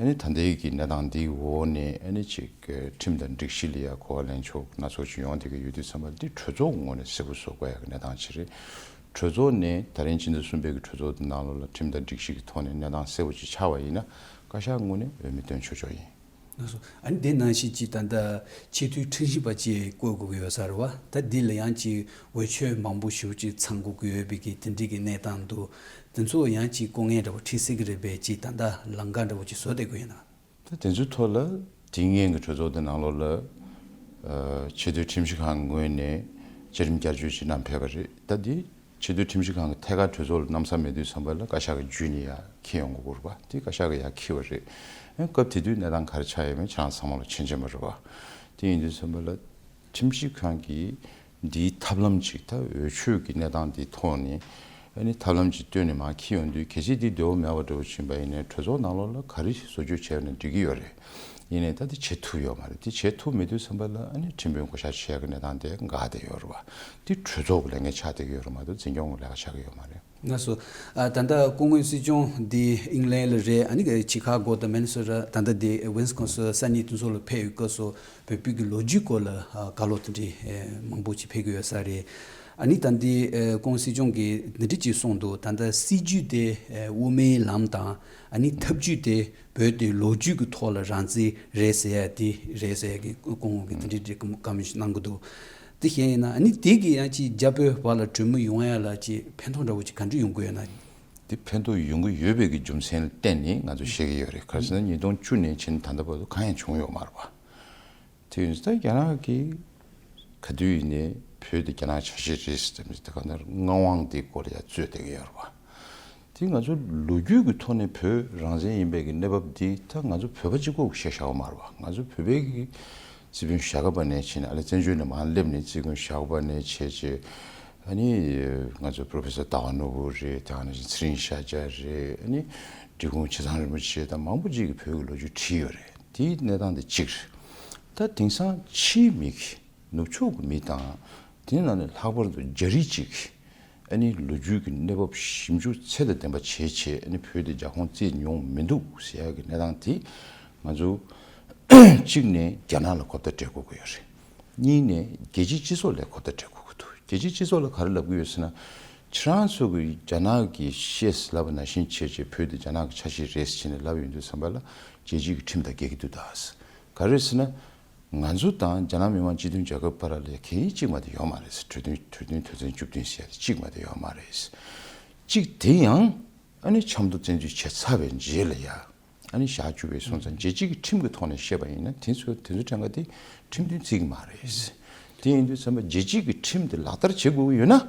ཨ་ནི་ད་ལྟའི་གི་གནས་སྟངས་འདིའི་འོག་ནས་ཨ་ནི་ཅིག་ཁྲིམས་དང་སྒྲིག་གཞི་ལ་ཡ་གོ་བ་ལེན་ཆོག་སྣ་ཚོགས་ཅིག་ཡོང་བསྡད་ཀྱི་ཡོད་དུས་ཙམ་པ། འདི་གྲོས་ཚོགས་ཀྱི་ངོས་ནས་གསལ་པོ་བཟོ་དགོས་ཡ་གི་གནས་སྟངས་ཅིག་རེད། གྲོས་ཚོགས་ནས་ད་རིང་ཕྱི་ཟླ་གསུམ་པའི་གི་གྲོས་ཚོགས་འདི་ནང་ལོགས་ལ་ཁྲིམས་དང་སྒྲིག་གཞི་གི་ཐོག་ནས་གནས་སྟངས་གསལ་པོ་ཅིག་ཆགས་པ་ཡིན་ན། བཀའ་ཤག་ངོས་ནས་འོས་མི་བཏོན་ཆོག་ཆོག་ཡིན། ལགས་སོ། ཨ་ནི་དེ་ནང་བཞིན་ཅིག་ད་ལྟ་ཆེས་མཐོའི་ཁྲིམས་ཞིབ་པ་ཅིག་བསྐོ་དགོས་ཀྱི་ཡོད་ས་རེད་བ། ད་འདི་ལ་ཡང་ཅིག་འོས་ཆོས་མང་པོ་ཞེ་པོ་ཅིག་ཚང་དགོས་ཀྱི་ཡོད་པའི་གི་དེ་འདྲའི་གི་གནས་སྟངས་འདུག་དེ་ཚོ་ཡང་ཅིག་སྐུ་ངལ་འདྲ་པོ་འཕྲད་སྲིད་ཀྱི་རེད་པས། ཅིག་ད་ལྟ་ལམ་ཁ་འདྲ་པོ་ཅིག་བཟོ་བསྡད་དགོས་ཡོད་ན། ད་དེ་ཚོའི་ཐོག་ལ་དེ་སྔོན་གྱི་གྲོས་ཚོགས་དེ་ནང་ལོགས་ལ་ཨ་ཆེས་མཐོའི་ཁྲིམས་ཞིབ་ཁང་ངོས་ནས་བཅའ་ཁྲིམས་བསྐྱར་བཅོས་ཅིག་གནང་ཕེབས་པ་རེད། ད་འདི་ཆེས་མཐོའི་ཁྲིམས་ཞིབ་ཁང་གི་ཐད་ཀར་གྲོས་ཚོགས་ལ་གནང་ས་མེད་དུས་ཙམ་པ་ལ་བཀའ་ཤག་གི་བརྒྱུད་ནས་ཡར་འཁྱེར་ཡོང་དགོས་ཀྱི་རེད་པ། དེ་བཀའ་ཤག་གིས་ཡར་འཁྱེར་བ་རེད། ཨ་སྐབས་དེ་དུས་གནས་སྟངས་ག་རེ་ཆགས་ཡོད་མེད་ཁྱེད་རང་ཚང་མ་ལ་མཁྱེན་མཁྱེན་པ་རེད་པ། དེ་ཡིན་དུས་ཙམ་པ་ལ་ཁྲིམས་ཞིབ་ཁང་གིས་འདིའི་ཐབས་ལམ་ཅིག་ད་འོས་ཆོས་ཀྱི་གནས་སྟངས་འདིའི་ཐོག་ནས་ཨ་ནི་ཐབས་ལམ་ཅིག་བཏོན་ནས་མར་འཁྱེར་ཡོང་དུས། གལ་སྲིད་འདི་འདོད་པ་མེད་པ་འདྲ་པོ་ཕྱིན་པ་ཡིན་ནའི་གྲོས་ཚོགས་ནང་ལོགས་ལ་ག་རེ་བཟོ་བཅོས་བྱས་ན་འགྲིག་གི་ཡོད་རེད། ཡིན་ནའི་ད་དེ་བྱེད་ཐུབ་ཡོད་མ་རེད། དེ་བྱེད་ཐུབ་མེད་དུས་ཙམ་པ་ལ་ཨ་ནི་ཁྲིམས་དཔོན་བསྐོ་གཞག་བྱེད་ཡག་གི་གནས་སྟངས་དེ་འགག་བསྡད་ཡོད་རེད་པ། དེ་གྲོས་ཚོགས་ཀྱི་ལས་འགན་ཆགས་བསྡད་ཀྱི་ཡོད་རེད་མ་གཏོགས་འཛིན་སྐྱོང་གི་ལས་ཀ་ཆགས་ཀྱི་ཡོད་མ་རེད། ལགས་སོ། ཨ་ད་ལྟ་སྐུ་ངོ་སྲིད་སྐྱོང་འདི་ཨིང་ལན་ལ་རེད། ཨ་ནི་ཆི་ཁ་གོ་དང་མེ་ནི་སོ་ཊ། ད་ལྟ་འདི་ཝིན་སི་ཀོན་སིན་ས་གནས་དེ་ཚོ་ལ་ཕེབས་ཡོད་སྐབས་སུ་བོད་བོད་ཀྱི་ལོ་རྒྱུས་སྐོར་ལ་ཨ་བཀའ་སློབ་དེ་འདྲའི་ཨེ་མང་པོ་ཅིག་ཕེབས་ཀྱི་ཡོད་ས་རེད། ཨ་ནི་ད་འདི་ཨེ་སྐུ་ངོ་སྲིད་སྐྱོང་གིས་འདི་འདྲ་ཅིག་གསུངས་འདུག་ད་ལྟ་སྲིད་ཇུས་དེ་ཨེ་དབུ་མའི་ལམ་དང་། ཨ་ནི་ཐབས་ཇུས་དེ་བོད་དེ་ལོ་རྒྱུས་ཀྱི་ཐོག་ལ་རང་བཙན་རེད་ཟེར་ཡ་དེ་རེད་ཟེར་ཡ་གི་སྐུ་ངོ་གིས་དེ་འདྲའི་འདྲའི་བཀའ་མོལ་ཞིག་གནང་གི་འདུག་དེ་བཞིན་ཡིན་ན་ཨ་ནི་དེ་གིས་ཡང་ཅིག་རྒྱ་བོད་བར་ལ་གྲོས་མོལ་ཡོང་ཡ་ལ་ཅིག་ཕན་ཐོགས་འདྲ་བོ་ཅིག་ག་འདྲ་ཡོང་གི་ཡོད་ན། དེ་ཕན་ཐོགས་ཡོང་གི་ཡོད་པའི་གི་རྒྱུ་མཚན་ལ་བརྟེན་ནས་ང་ཚོས་བཤད་ཀྱི་ཡོད་རེད། ག་རེ་ཟེར་ན་ཉིས་སྟོང་བཅུ་ནས་བྱས་ནས་ད་ལྟ་བར་དུ་གང་ཡང་བྱུང་ཡོད་མ་རེད་པ། དེ་ཡིན་ཙང་རྒྱ་ནག་གིས་ག་དུས་ཡིན་ནའི་བོད་དེ་རྒྱ་ནག་ཆ་ཤས་རེད་ཟེར་དེ་འདྲ་ག་ནས་མངའ་དབང་དེའི་སྐོར་ལ་ཡང་རྩོད་བསྡད་ཀྱི་ཡོད་རེད་པ། དེ་ང་ཚོ་ལོ་རྒྱུས་ཀྱི་ཐོག་ནས་བོད་རང་བཙན་ཡིན་པའི་གི་གནས་བབ་འདི་ད་ང་ཚོ་བོད་པ་གཅིག་པོ་གིས་བཤད་བཞག་པ་མ་རེད་པ། ང་ཚོ་བོད་པའི་གི་རྩིས་དཔོན་ཞྭ་སྒབ་པ་ནས་བྱས་ནས། ཨ་ལེ་བཙན་བྱོལ་ནས་མར་སླེབས་ནས་རྩིས་དཔོན་ཞྭ་སྒབ་པ་ནས་བྱས་བྱས། ཨ་ནི་ང་ཚོ་པྲོ་ཕེ་སར་ཟླ་བ་ནོར་བུ་རེད། དེ་ནང་བཞིན་ཚེ་རིང་ཤཱཀྱ་རེད། ཨ་ནི་འབྲི་གུང་ཆེ་ཚང་རིན་པོ་ཆེ་དང་མང་པོ་ཅིག་གིས་བོད་ཀྱི་ལོ་རྒྱུས་བྲིས་ཡོད་རེད། དེའི་གནས་སྟངས་དེ་གཅིག་རེད། ད་དེང་སང་ཕྱིའི་མི་གིས་ནུབ་ཕྱོགས་ཀྱི་མི་དང་། དེའི་ནང་ནས་ལྷག་པར་དུ་རྒྱ་རིགས་ཅིག་གིས་ཨ་ནི་ལོ་རྒྱུས་ཀྱི་གནས་བབ་ཞིབ་འཇུག་ཚད་དང་ལྡན་པ་བྱས་བྱས། ཨ་ནི་བོད་དེ་རྒྱ་ཁོངས་བརྩིས་མྱོང་མི་འདུག་ཟེར་ཡག་གི་གནས་སྟངས་དེ་ང་ཚོ་གཅིག་ནས་རྒྱ་ནག་ལ་གོ་བརྡ་སྤྲད་དགོས་ཀྱི་ཡོད་རེད། གཉིས་ནས་རྒྱལ་སྤྱིའི་སྤྱི་ཚོགས་ལ་གོ་བརྡ་སྤྲད་དགོས་ཀྱི་འདུག་རྒྱལ་སྤྱིའི་སྤྱི་ཚོགས་ལ་ག་རེ་ལབ་ཀྱི་ཡོད་ཟེར་ན། ཁྱེད་རང་ཚོ་གིས་རྒྱ་ནག་གིས་བཤད་ལབ་པ་ནང་བཞིན་བྱས་བྱས་བོད་དེ་རྒྱ་ནག་གི་ཆ་ཤས་རེད་ཟེར་ནས་ལབ་ཡོང་དུས་ཙམ་པ་ལ་རྒྱལ་སྤྱིའི་ཁྲིམས་དང་འགལ་གྱི་འདུག་ད། ག་རེ་ཟེར་ན། ང་ཚོ་དང་རྒྱ་ནག་མི་དམངས་སྤྱི་མཐུན་རྒྱལ་ཁབ་བར་ལ་གལ་གཅིག་མ་གཏོགས་ཡོད་མ་རེད། གྲོས་མཐུན་གྲོས་མཐུན་དོན་ཚན་བཅུ་བདུན་ཟེར་ཡ་དེ་གཅིག་མ་གཏོགས་ཡོད་མ་རེད། གཅིག་དེ་ཡང་ཨ་ནི་ཆབ་མདོ་བཙན་འཛུལ་བྱས་ཚར་བའི་རྗེས་ལ་ཡ། ཨ་ནི་ཞག་བཅུ་པའི་སོང་ཙང་རྒྱལ་སྤྱི་གི་ཁྲིམས་ཀྱི་ཐོག་ནས་བཤད་པ་ཡིན་ན། དེ་ཚོ་དེ་ཚོ་གྲངས་ཀ་དེ་ཁྲིམས་མཐུན་བརྩི་གི་མ་རེད། དེ་ཡིན་དུས་ཙམ་པ་རྒྱལ་སྤྱི་གི་ཁྲིམས་དེ་ལག་བསྟར་བྱེད་དགོས་ཀྱི་ཡོད་ན།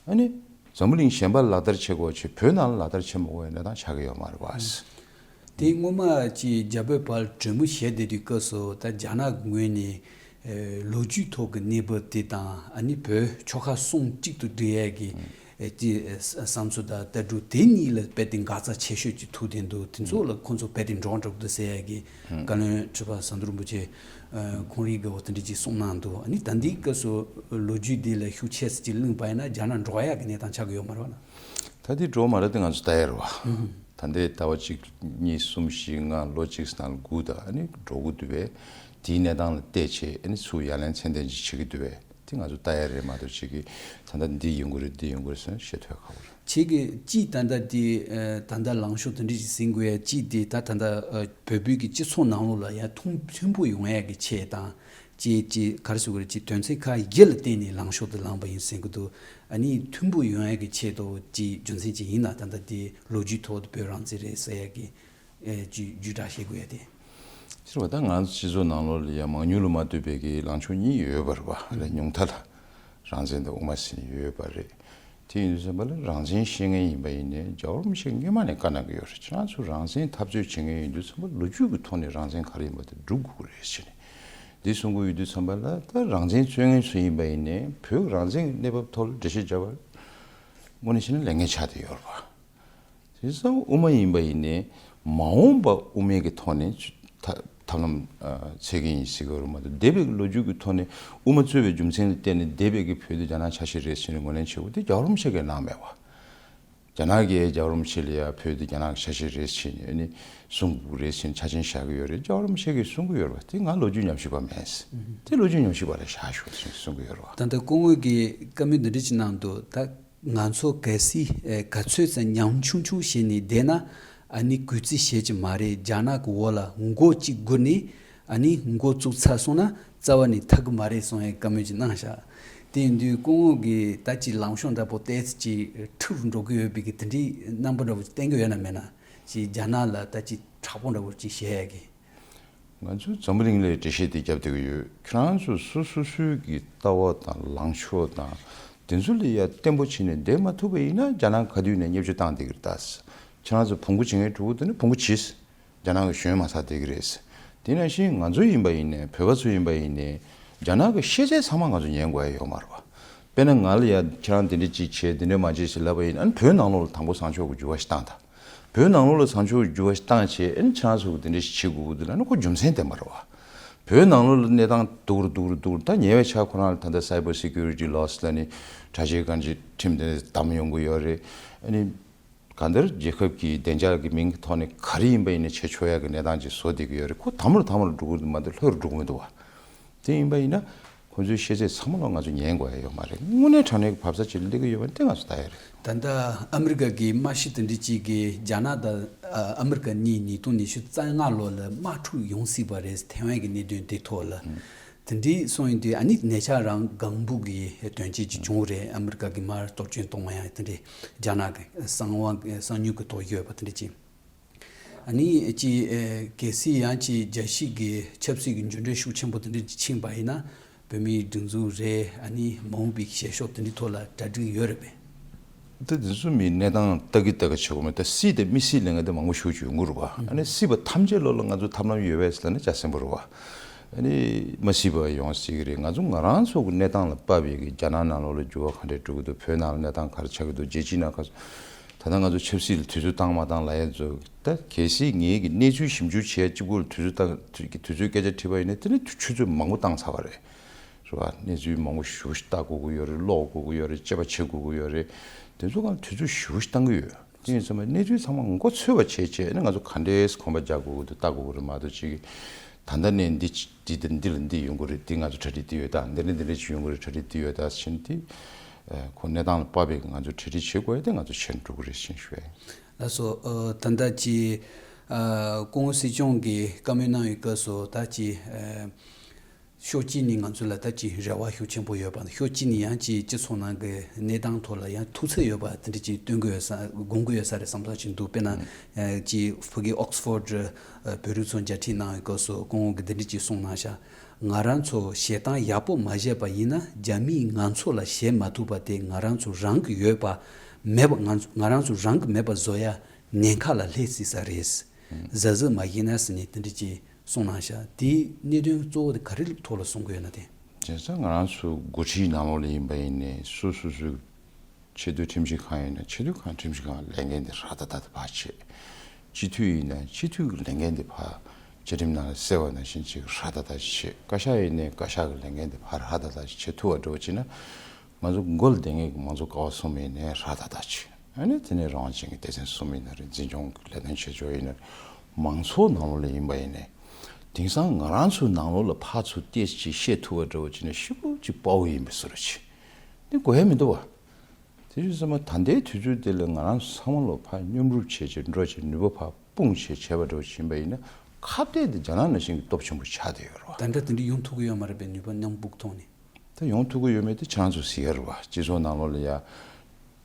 ཨ་ནི་འཛམ་བུ་གླིང་གཞན་པ་ལ་ལག་བསྟར་བྱེད་དགོས་ཆེད་བོད་ནང་ལ་ལག་བསྟར་བྱེད་མ་དགོས་ཡ་གནས་སྟངས་ཆགས་ཀྱི་ཡོད་མ་རེད་པ། དེ་སྔོན་མ་ཅིག་རྒྱ་བོད་བར་གྲོས་མོལ་བྱས་བསྡད་དུས་སྐབས་སུ། ད་རྒྱ་ནག་གི་ངོས་ནས་ཨེ་ལོ་རྒྱུས་ཐོག་གི་གནས་བབ་དེ་དང་། ཨ་ནི་བོད་ཆོལ་ཁ་གསུམ་གཅིག་ཏུ་སྒྲིལ་ཡས་ཀྱི་ཨེ་ཅི་ཨེ་བསམ་ཚུལ་དང་ལྟ་གྲུབ་དེ་གཉིས་ལ་རྦད་དེ་འགག་རྩ་ཆེ་ཤོས་ཅིག་ཐུག་བསྡད་འདུག་དེ་ཚོ་ལ་ཁོང་ཚོ་རྦད་དེ་འགྲོགས་འགྲོ་གི་འདུག་ཟེར་ཡས་ཀྱི་བཀའ་བློན་ཁྲི་པ་ཟམ་གདོང་རིན་པོ་ཆེ་ཁོང་རང་གིས་འོ་དེ་འདྲ་ཅིག་གསུངས་གནང་འདུག་ཨ་ནི་ད་འདིའི་སྐབས་སུ་ལོ་རྒྱུས་འདི་ལ་ཤུགས་ཆེ་ཙམ་ཅིག་བླངས་པ་ཡིན་ན་རྒྱ་ནག་འགྲོ་ཡག་གི་གནས་སྟངས་ཆགས་ཀྱི་ཡོད་མ་རེད་པ་ན། ད་འདི་འགྲོ་མ་རེད་དེ་ང་ཚོ་ལྟ་ཡ་རེད་པ། ད་ ད་ལྟའི་ཟླ་བ་གཅིག་གཉིས་གསུམ་བཞི་ལྔ་ལོ་གཅིག་ནང་ལ་སྒུག་དང་ཨ་ནི་འགྲོ་གི་འདུག་པས། དེའི་གནས་སྟངས་ལ་བལྟས་བྱས་ཨ་ནི་ཚུར་ཡ་ལན་ཚད་ལྡན་ཅིག་བྱེད་ཀྱི་འདུག་པས། དེ་ང་ཚོ་ལྟ་ཡ་རེད་མ་གཏོགས་ཅིག་གིས་ད་ལྟ་འདི་ཡོང་གི་རེད་འདི་ཡོང་གི་རེད་ཟེར་ནས་བཤད་ཐུབ་ཁག་པོ་རེད། ཁྱེད་ཀྱིས་ཅིག་ད་ལྟ་དེ་ད་ལྟ་ལངས་ཕྱོགས་དེ་འདྲ་ཞིག་ཟིན་དགོས་ཡ་ཅིག་དེ་ད་ད་ལྟ་བོད་པའི་གི་སྤྱི་ཚོགས་ནང་ལོགས་ལ་ཡ་མཐུན་མཐུན་པོ་ཡོང་ཡ་གི་ཆེད་དང་། ཅིག་ཅིག་ག་རེ་ཟེར་དགོས་རེད། ཅིག་དོན་ཚན་ཁག་བཞི་ལ་བརྟེན་ནས་ལངས་ཕྱོགས་དེ་ལངས་པ་ཡིན་ཟེར་གི་འདུག་ཨ་ནི་མཐུན་པོ་ཡོང་ཡ་གི་ཆེད་དུ་ཅིག་རྒྱུ་མཚན་ཅིག་ཡིན་ན་ད་ལྟ་དེ་ལོ་རྒྱུས་ཐོག་ཏུ་བོད་རང་བཙན་རེད་ཟེར་ཡ་གི་ཨེ་ཅིག་བརྒྱུད་བསྒྲགས་བྱེད་དགོས་ཡ་དེ། ཟེར་བ་ད་ང་ཚོ་སྤྱི་ཚོགས་ནང་ལོགས་ལ་ཡ་མང་ཉུང་ལ་མ་ལྟོས་པའི་གི་ལངས་ཕྱོགས་གཉིས་ཡོད་པ་རེད་པ། ཨ་ལས་ཉུང་མཐའ་ལ་རང་བཙན་དང་དབུ་མ་ཟེར་ནས་ཡོད་པ་རེད། དེ་ཡིན་དུས་ཙམ་པ་ལ་རང་བཙན་བཤད་མཁན་ཡིན་པ་ཡིན་ནའི་རྒྱལ་བ་རིན་པོ་ཆེ་སྔོན་མ་ནས་བཀའ་གནང་གི་ཡོད་རེད། ཁྱེད་རང་ཚོ་རང་བཙན་འཐབ་རྩོད་བྱེད་མཁན་ཡིན་དུས་ཙམ་པ་ལོ་རྒྱུས་ཀྱི་ཐོག་ནས་རང་བཙན་ག་རེ་ཡིན་པ་དེ་སྒྲུབ་དགོས་ཀྱི་རེད་ཟེར་ནས་འདི་གསུང་གི་ཡོད་དུས་ཙམ་པ་ལ། ད་རང་བཙན་རྩོད་མཁན་ཚོ་ཡིན་པ་ཡིན་ནའི་བོད་ཀྱི་རང་བཙན་གྱི་གནས་བབ་ཐོག་ལ་འགྲེལ་བཤད་བརྒྱབ་པ་དངོས་གནས་བཤད་ན་ལས་འགན་ཆགས་བསྡད་ཡོད་རེད་པ། དེ་ཙང་དབུ་མ་ཡིན་པ་ཡིན་ནའི་མ་འོངས་པ་དབུ་མའི་གི་ཐོག་ནས་ཐ་ཐབས་ལམ་འཚོལ་གི་ཡིན་ཟེར་གི་ཡོད་རེད་མ་གཏོགས། འདས་པའི་གི་ལོ་རྒྱུས་ཀྱི་ཐོག་ནས་དབུ་མ་རྩོད་པའི་རྒྱུ་མཚན་ལ་བརྟེན་ནས་འདས་པའི་གི་བོད་དེ་རྒྱ་ནག་ཆ་ཤས་རེད་ཟེར་ནས་ངོས་ལེན་བྱེད་དགོས་དེ་རྒྱལ་བ་རིན་པོ་ཆེ་གིས་གནང་མེད་པ། རྒྱ་ནག་གིས་རྒྱལ་བ་རིན་པོ་ཆེ་ལ་ཡ་བོད་དེ་རྒྱ་ནག་གི་ཆ་ཤས་རེད་ཟེར་ནས་ཨ་ནི་གསུང་དགོས་རེད་ཟེར་ནས་ཆ་རྐྱེན་བཞག་གི་ཡོད་རེད། རྒྱལ་བ་རིན་པོ་ཆེ་གིས་གསུང་གི་ཡོད་རེད་པ། དེ་ང་ལོ་རྒྱུས་ཉམས་ཞིབ་པ་མེད། དེ་ལོ་རྒྱུས་ཉམས་ཞིབ་པ་ལ་བཞག་ཤོག་ཟེར་ནས་གསུང་གི་ཡོད་རེད་པ། ད་ལྟ་སྐུ་ངོ་གིས་བཀའ་མོལ་འདི་འདྲ་ཅིག་གནང་འདུག་ད་ང་ཚོ་གལ་སྲིད་ཨེ་ག་ཚོད་ཙམ་ཉམ་ཆུང་ཆུང་བྱས་ནས་བསྡད་ན་ཨ་ནི་གུས་བརྩི་བྱེད་ཀྱི་མ་རེད། རྒྱ་ནག་གི་འོག་ལ་མགོ་གཅིག་སྒུར་ནས་ཨ་ནི་མགོ་བཙུགས་ཚར་སོང་ན་རྩ་བ་ནས་ཐར་གི་མ་རེད་གསུང་ཡའི་བཀའ་མོལ་ཅིག་གནང་ཤག་དེ་ཡིན་དུས་སྐུ་ངོ་གིས་ད་ཅིག་ལངས་ཕྱོགས་འདྲ་པོ་ཏོག་ཙམ་ཅིག་འཁྲུག་འགྲོ་གི་ཡོད་པའི་གི་དེ་འདྲའི་རྣམ་པ་འདྲ་པོ་ཅིག་བསྟན་གི་ཡོད་ན་མེད་ན། ཅིག་རྒྱ་ནག་ལ་ད་ཅིག་དྲག་པོ་འདྲ་པོ་ཅིག་བྱེད་ཡ་གི། ང་ཚོས་འཛམ་བུ་གླིང་ལ་འགྲེལ་བཤད་དེ་བརྒྱབ་བསྡད་ཀྱི་ཡོད། ཁྱེད་རང་ཚོ་སོ་སོ་སོའི་གི་ལྟ་བ་དང་ལངས་ཕྱོགས་དང་དེ་ཚོ་ལ་ཡ་བརྟན་པོ་བྱས་ནས་བསྡད་མ་ཐུབ་པ་ཡིན་ན་རྒྱ་ནག་ག་དུས་ནས་བརྙས་བཅོས་བཏང་བསྡད་ཀྱི་རེད་ད། ཁྱེད་རང་ཚོ་བོང་བུ་བྱེད་མཁན་ཕྲུ་གུ་དེ་ནི་བོང་བུ་བྱས། རྒྱ་ནག་གི་གཞོན་མ་ཚར་བསྡད་ཀྱི་རེད། དེ་ནང་བཞིན་ང་ཚོ་ཡིན་པ་ཡིན་ནའི་བོད་པ་ཚོ་ཡིན་པ་ཡིན་ནའི་རྒྱ་ནག་གི་ཤེས་ཚད་ཚང་མ་ང་ཚོ་ཉན་དགོས་ཡ་ཡོད་མ་རེད་པ། དཔེར་ན་ང་ལ་ཡ་ཁྱེད་རང་འདི་འདྲ་ཅིག་བྱས་འདི་འདྲ་མ་བྱས་ཞེས་ལབ་པ་ཡིན་ན་ཨ་ནི་བོད་ནང་ལོགས་ལ་དང་པོ་བཟང་ཕྱོགས་ཀྱི་འགྱུར་བ་ཞིག་བཏང་དང་། བོད་ནང་ལོགས་ལ་བཟང་ཕྱོགས་ཀྱི་འགྱུར་བ་ཞིག་བཏང་བྱས་ཨ་ནི་ཁྱེད་རང་ཚོ་གི་འདི་འདྲ་ཞིག་བྱེད་དགོས་ཀྱི་འདུག་ལབ་ན་ཁོ་རྒྱུ་མཚན་ལྡན་པ་རེད་པ། བོད་ནང་ལོགས་ལ་གནས་སྟངས་སྡུག་རུ་སྡུག་རུ་སྡུག་རུ། ད་ཉེ་བའི་ཆར་ཁོ་རང་ལ་ད་ལྟ་cyber security laws ལབ་ནས་དྲ་རྒྱའི་གང་ཅི་ཁྲིམས་དེ་བསྡམས་ཡོང་གི་ཡོད་རེད། ཨ་ནི་གང་ལྟར་རྒྱལ་ཁབ་ཀྱི་བདེ་འཇགས་ཀྱི་མིང་གི་ཐོག་ནས་ག་རེ་ཡིན་པ་ཡིན་ནའི་བྱེད་ཆོག་ཡག་གི་གནས་སྟངས་ཅིག་བཟོ་བསྡད་ཀྱི་ཡོད་རེད། ཁོ་དམ་རུ་དམ་རུ་འགྲོ་གི་འདུག་མ་གཏོགས་ལྷོད་རུ་འགྲོ་གི་མི་འདུག་བ། དེ་ཡིན་པ་ཡིན་ན་ཁོང་ཚོའི་ཤེས་ཚད་ཚང་མ་ལོ་ང་ཚོ་ཉན་དགོས་ཡ་ཡོད་མ་རེད། དངོས་གནས་དྲང་གནས་ཀྱི་བབ་ས་ཅིག་སླེབས་ཀྱི་ཡོད་པ་དེ་ང་ཚོ་ལྟ་ཡ་རེད། ད་ལྟ་ཨ་མི་རི་ཀ་གི་དམག་སྤྱི་དེ་འདྲ་གཅིག་གིས་རྒྱ་ནག་དང་ཨ་མི་རི་ཀ་གཉིས་ཉིས་སྟོང་ཉི་ཤུ་རྩ་ལྔ་ལོ་ལ་དམག་འཁྲུག་ཡོང་སྲིད་པ་རེད། ཐའེ་ཝན་གྱི་གནད་དོན་དེ་ཐོག་ལ། དེ་འདྲའི་སོང་ཡིན་དུས་ཨ་ནི་ཉེ་ཆར་རང་ལྒང་བུ་གི་དོན་རྐྱེན་ཅིག་བྱུང་རེད། ཨ་མི་རི་ཀ་གི་དམག་གཏོར་སྐྱོན་གཏོང་བ་ཡང་དེ་འདྲའི་རྒྱ་ནག་གི་གསང་བ་གསང་མྱུལ་གྱི་ཐོག་ཡོད་པ་དེ་འདྲ་ཅིག་ཨ་ནི་ཅི་ཨེ་གལ་སྲིད་ཡང་ཅི་རྒྱལ་སྤྱི་གི་ཆབ་སྲིད་ཀྱི་འགྱུར་འགྲོས་ཤུགས་ཆེན་པོ་དེ་འདྲ་ཅིག་ཕྱིན་པ་ཡིན་ན་བོད་མིའི་སྒྲིག་འཛུགས་རེད། ཨ་ནི་མ་འོངས་པའི་བྱེད་ཕྱོགས་དེ་འདྲའི་ཐོག་ལ་གྲ་སྒྲིག་ཡོད་རེད་པས། ད་དེ་ཚོ་མིའི་གནས་སྟངས་ལྟ་གི་ལྟ་གི་བྱེད་དགོས་མེད། ད་སྲིད་དང་མི་སྲིད་ལབ་མཁན་དེ་མང་པོ་ཞེ་པོ་ཅིག་ཡོང་གི་རེད་བ། ཨ་ནི་སྲིད་པ་ཐམས་ཅད་ལོག་ལ་ང་ཚོ་ཐབས་ལམ་ཡོད་པས་ཟེར་ལབ་ན་ཅག་སེམས་པོ་རེད་བ། ཨ་ནི་མ་སྲིད་པ་ཡོང་སྲིད་ཀྱི་རེད། ང་ཚོ་ང་རང་ཚོ་གི་གནས་སྟངས་ལ་དཔག་པའི་གི་རྒྱ་ནག་ནང་ལོགས་ལ་འགྱུར་བ་ག་འདྲས་འགྲོ་གི་འདུག་བོད་ནང་ལ་གནས་སྟངས་ག་རེ་ཆགས་ཀྱི་འདུག་རྒྱལ་སྤྱིའི་ནང་ག་ད་ལྟ་ང་ཚོ་ཆབ་སྲིད་ལ་དུས་ཚོད་བཏང་མ་བཏང་ལབ་ཡ་ཚོ། ད་གལ་སྲིད་ངེད་ཀྱི་གནས་ཚུལ་ཞིབ་འཇུག་བྱས་གཅིག་པུ་ལ་དུས་ཚོད་བཏང་དུས་ཚོད་སྐད་ཆ་དྲིས་པ་ཡིན་ན་དེ་ནི་ཆུ་ཚོད་མང་པོ་བཏང་ཚར་བ་རེད། རེད་བ། གནས་ཚུལ་མང་པོ་ཞེ་པོ་ཞིག་ལྟ་དགོས་ཀྱི་ཡོད་རེད། ཀློག་དགོས་ཀྱི་ཡོད་རེད། དཔྱད་པ་བྱེད་དགོས་ཀྱི་ཡོད་རེད། དེ་ཚོ་གང་དུས་ཚོད་ཞེ་པོ་ཞིག་བཏང་གི་ཡོད། དེ་ཡིན་ཙང་གནས་ཚུལ་ཚང་མ་མགོ་ཚོས་པ་བྱས་བྱས་ནས་ང་ཚོ་ག་འདྲས་གོམ་པ་རྒྱག་དགོས་ཀྱི་འདུག་ལྟ་དགོས་ཀྱི་རེད་མ་གཏོགས་ཅིག་ད་ལྟ་ནས་འདི་འདི་འདི་ལ་འདི་ཡོང་གི་རེད། འདི་ང་ཚོ་གྲ་སྒྲིག་འདི་ཡོད་ད། འདི་ལ་འདི་འདྲས་ཅིག་ཡོང་གི་རེད། གྲ་སྒྲིག་འདི་ཡོད་ད་ཕྱིན་ཏེ། ཁོ་གནས་སྟངས་ལ་དཔག་པའི་ང་ཚོ་གྲ་སྒྲིག་བྱེད་དགོས་ཡ་དེ་ང་ཚོ་བྱེད་འགྲོ་གི་རེད་ཅེས་ཞུ་ཡ་ཡིན། ལགས་སོ། ཨ་ད་ལྟ་ཅི་ཨ་སྐུ་ངོ་སྲིད་སྐྱོང་གིས་བཀའ་མོལ་གནང་བའི་སྐབས་སུ་ད་ཅི་ཨ་ཕྱོགས་གཅིག་ནས་ང་ཚོ་ལ་ད་ཅི་རེ་བ་ཤུགས་ཆེན་པོ་ཡོད་པ་དང་། ཕྱོགས་གཅིག་ནས་ཡང་ཅི་སྤྱི་ཚོགས་ནང་གི་གནས་སྟངས་ཐོག་ལ་ཡང་ཐུགས་འཚེར་ཡོད་པ་དེ་འདྲ་ཅིག་སྟོན་གི་ཡོད་ས་དགོངས་ཀྱི་ཡོད་ས་རེད་བསམ་བསམ་ཞིག་འདུག་དཔེར་ན་ཨ་ཅི་ཕ་གི་ཨོག་སི་ཕོར་ཌི་བོད་རིགས་ཚོ་མཇལ་འཕྲད་གནང་བའི་སྐབས་སུ་སྐུ་ངོ་གིས་འདི་འདྲ་ཅིག་གསུངས་གནང་ཤག་ང་རང་ཚོ་བྱེད་སྟངས་ཡག་པོ་མ་བྱས་པ་ཡིན་ན་རྒྱ་མིས་ང་ཚོ་ལ་བྱེད་མ་ཐུབ་པ་དེ་ང་རང་ཚོ་རང་གི་ཡོད་པ་མེད་པ་ང་ང་རང་ཚོ་རང་གི་མེད་པ་བཟོ་ཡ་ཉེན་ཁ་ལ་སླེབས་སྲིད་ས་རེད། གཟབ་གཟབ་མ་བྱས་ན་ཟེར་ནས་དེ་འདྲ་ཅིག་གསུངས་གནང་ཤག་དེའི་གནད་དོན་གཙོ་བོ་དེ་ག་རེ་ཐོག་ལ་གསུང་གི་ཡོད་ན་དེ། བྱས་ཙང་ང་རང་ཚོ་འགོ་ཁྲིད་ནང་ལོགས་ལ་ཡིན་པ་ཡིན་ནའི་སོ་སོ་སོའི་ཆེས་མཐོའི་ཁྲིམས་ཞིབ་ཁང་ཡིན་ན་ཆེས་མཐོའི་ཁང་ཁྲིམས་ཞིབ་ཁང་ལས་འགན་དེ་ཧྲ་ཏག་ཏག་དེ་ཕར་བྱེད། སྤྱི་འཐུས་ཡིན་ན་སྤྱི་འཐུས་ཀྱི་ལས་འགན་དེ་ཕར་བཅའ་ཁྲིམས་ནང་ལ་གསལ་བ་ནང་བཞིན་ཅིག་ཧྲ་ཏག་ཏག་ཅིག་བྱེད། བཀའ་ཤག་ཡིན་ནའི་བཀའ་ཤག་གི་ལས་འགན་དེ་ཕར་ཧྲ་ཏག་ཏག་ཅིག་བྱེད་ཐུབ་པ་འདྲ་བོ་བྱེད་ན། ང་ཚོ་མགོ་ལ་བསྡད་མཁན་གྱི་མང་གཙོ་ཀ་བ་གསུམ་ཡིན་ནའི་ཧྲ་ཏག་ཏག་ཅིག་ ཨ་ནི་དེ་ནས་རང་དབང་ཅན་གྱི་སྡེ་ཚན་གསུམ་ཡིན་ན་རེད། འཛིན་སྐྱོང་གི་ལས་དོན་བྱེད་ཕྱོགས་ཡིན་ན་རེད། མང་ཚོགས་ནང་ལོགས་ལ་ཡིན་པ་ཡིན་ནའི། དེང་སང་ང་རང་ཚོའི་ནང་ལོགས་ལ་ཕར་ཚུར་བལྟས་ཅིག་བཤད་ཐུབ་པ་འདྲ་བོ་བྱས་ན་ཤུགས་ཀྱིས་དཔའ་བོ་ཡིན་པའི་བཟོ་འདྲ་ཅིག་ནི་དགོས་ཡ་མི་འདུག་བ། དེ་བཞིན་ཚང་མ་ད་ལྟའི་དུས་ཚོད་འདི་ལ་ང་རང་ཚང་མ་ལོ་ཕར་མཉམ་རུབ་བྱས་བྱས་འགྲོ་བྱས་ནུས་པ་ཕར་སྤུངས་བྱས་བྱས་པ་འདྲ་བོ་ཡིན་པ་ཡིན་ན་ཁ་གཏད་དེ་རྒྱ་ནག་ནང་བཞིན་གྱི་སྟོབས་ཆེན་པོ་ཆགས་བསྡད་ཡོད་རེད་བ། ད་ལྟ་དེ་འདྲ་ཡོང་ཐུབ་ཀྱི་ཡོད་མ་རེད་པས། ནུས་པ་མཉམ་སྤུངས་ཐོག་ནས། ད་ཡོང་ཐུབ་ཀྱི་ཡོད་མེད་དེ་ཁྱེད་རང་ཚོ་གཟིགས་ཡ་རེད་བ། སྤྱི་ཚོགས་ནང་ལོགས་ལ་ཡ།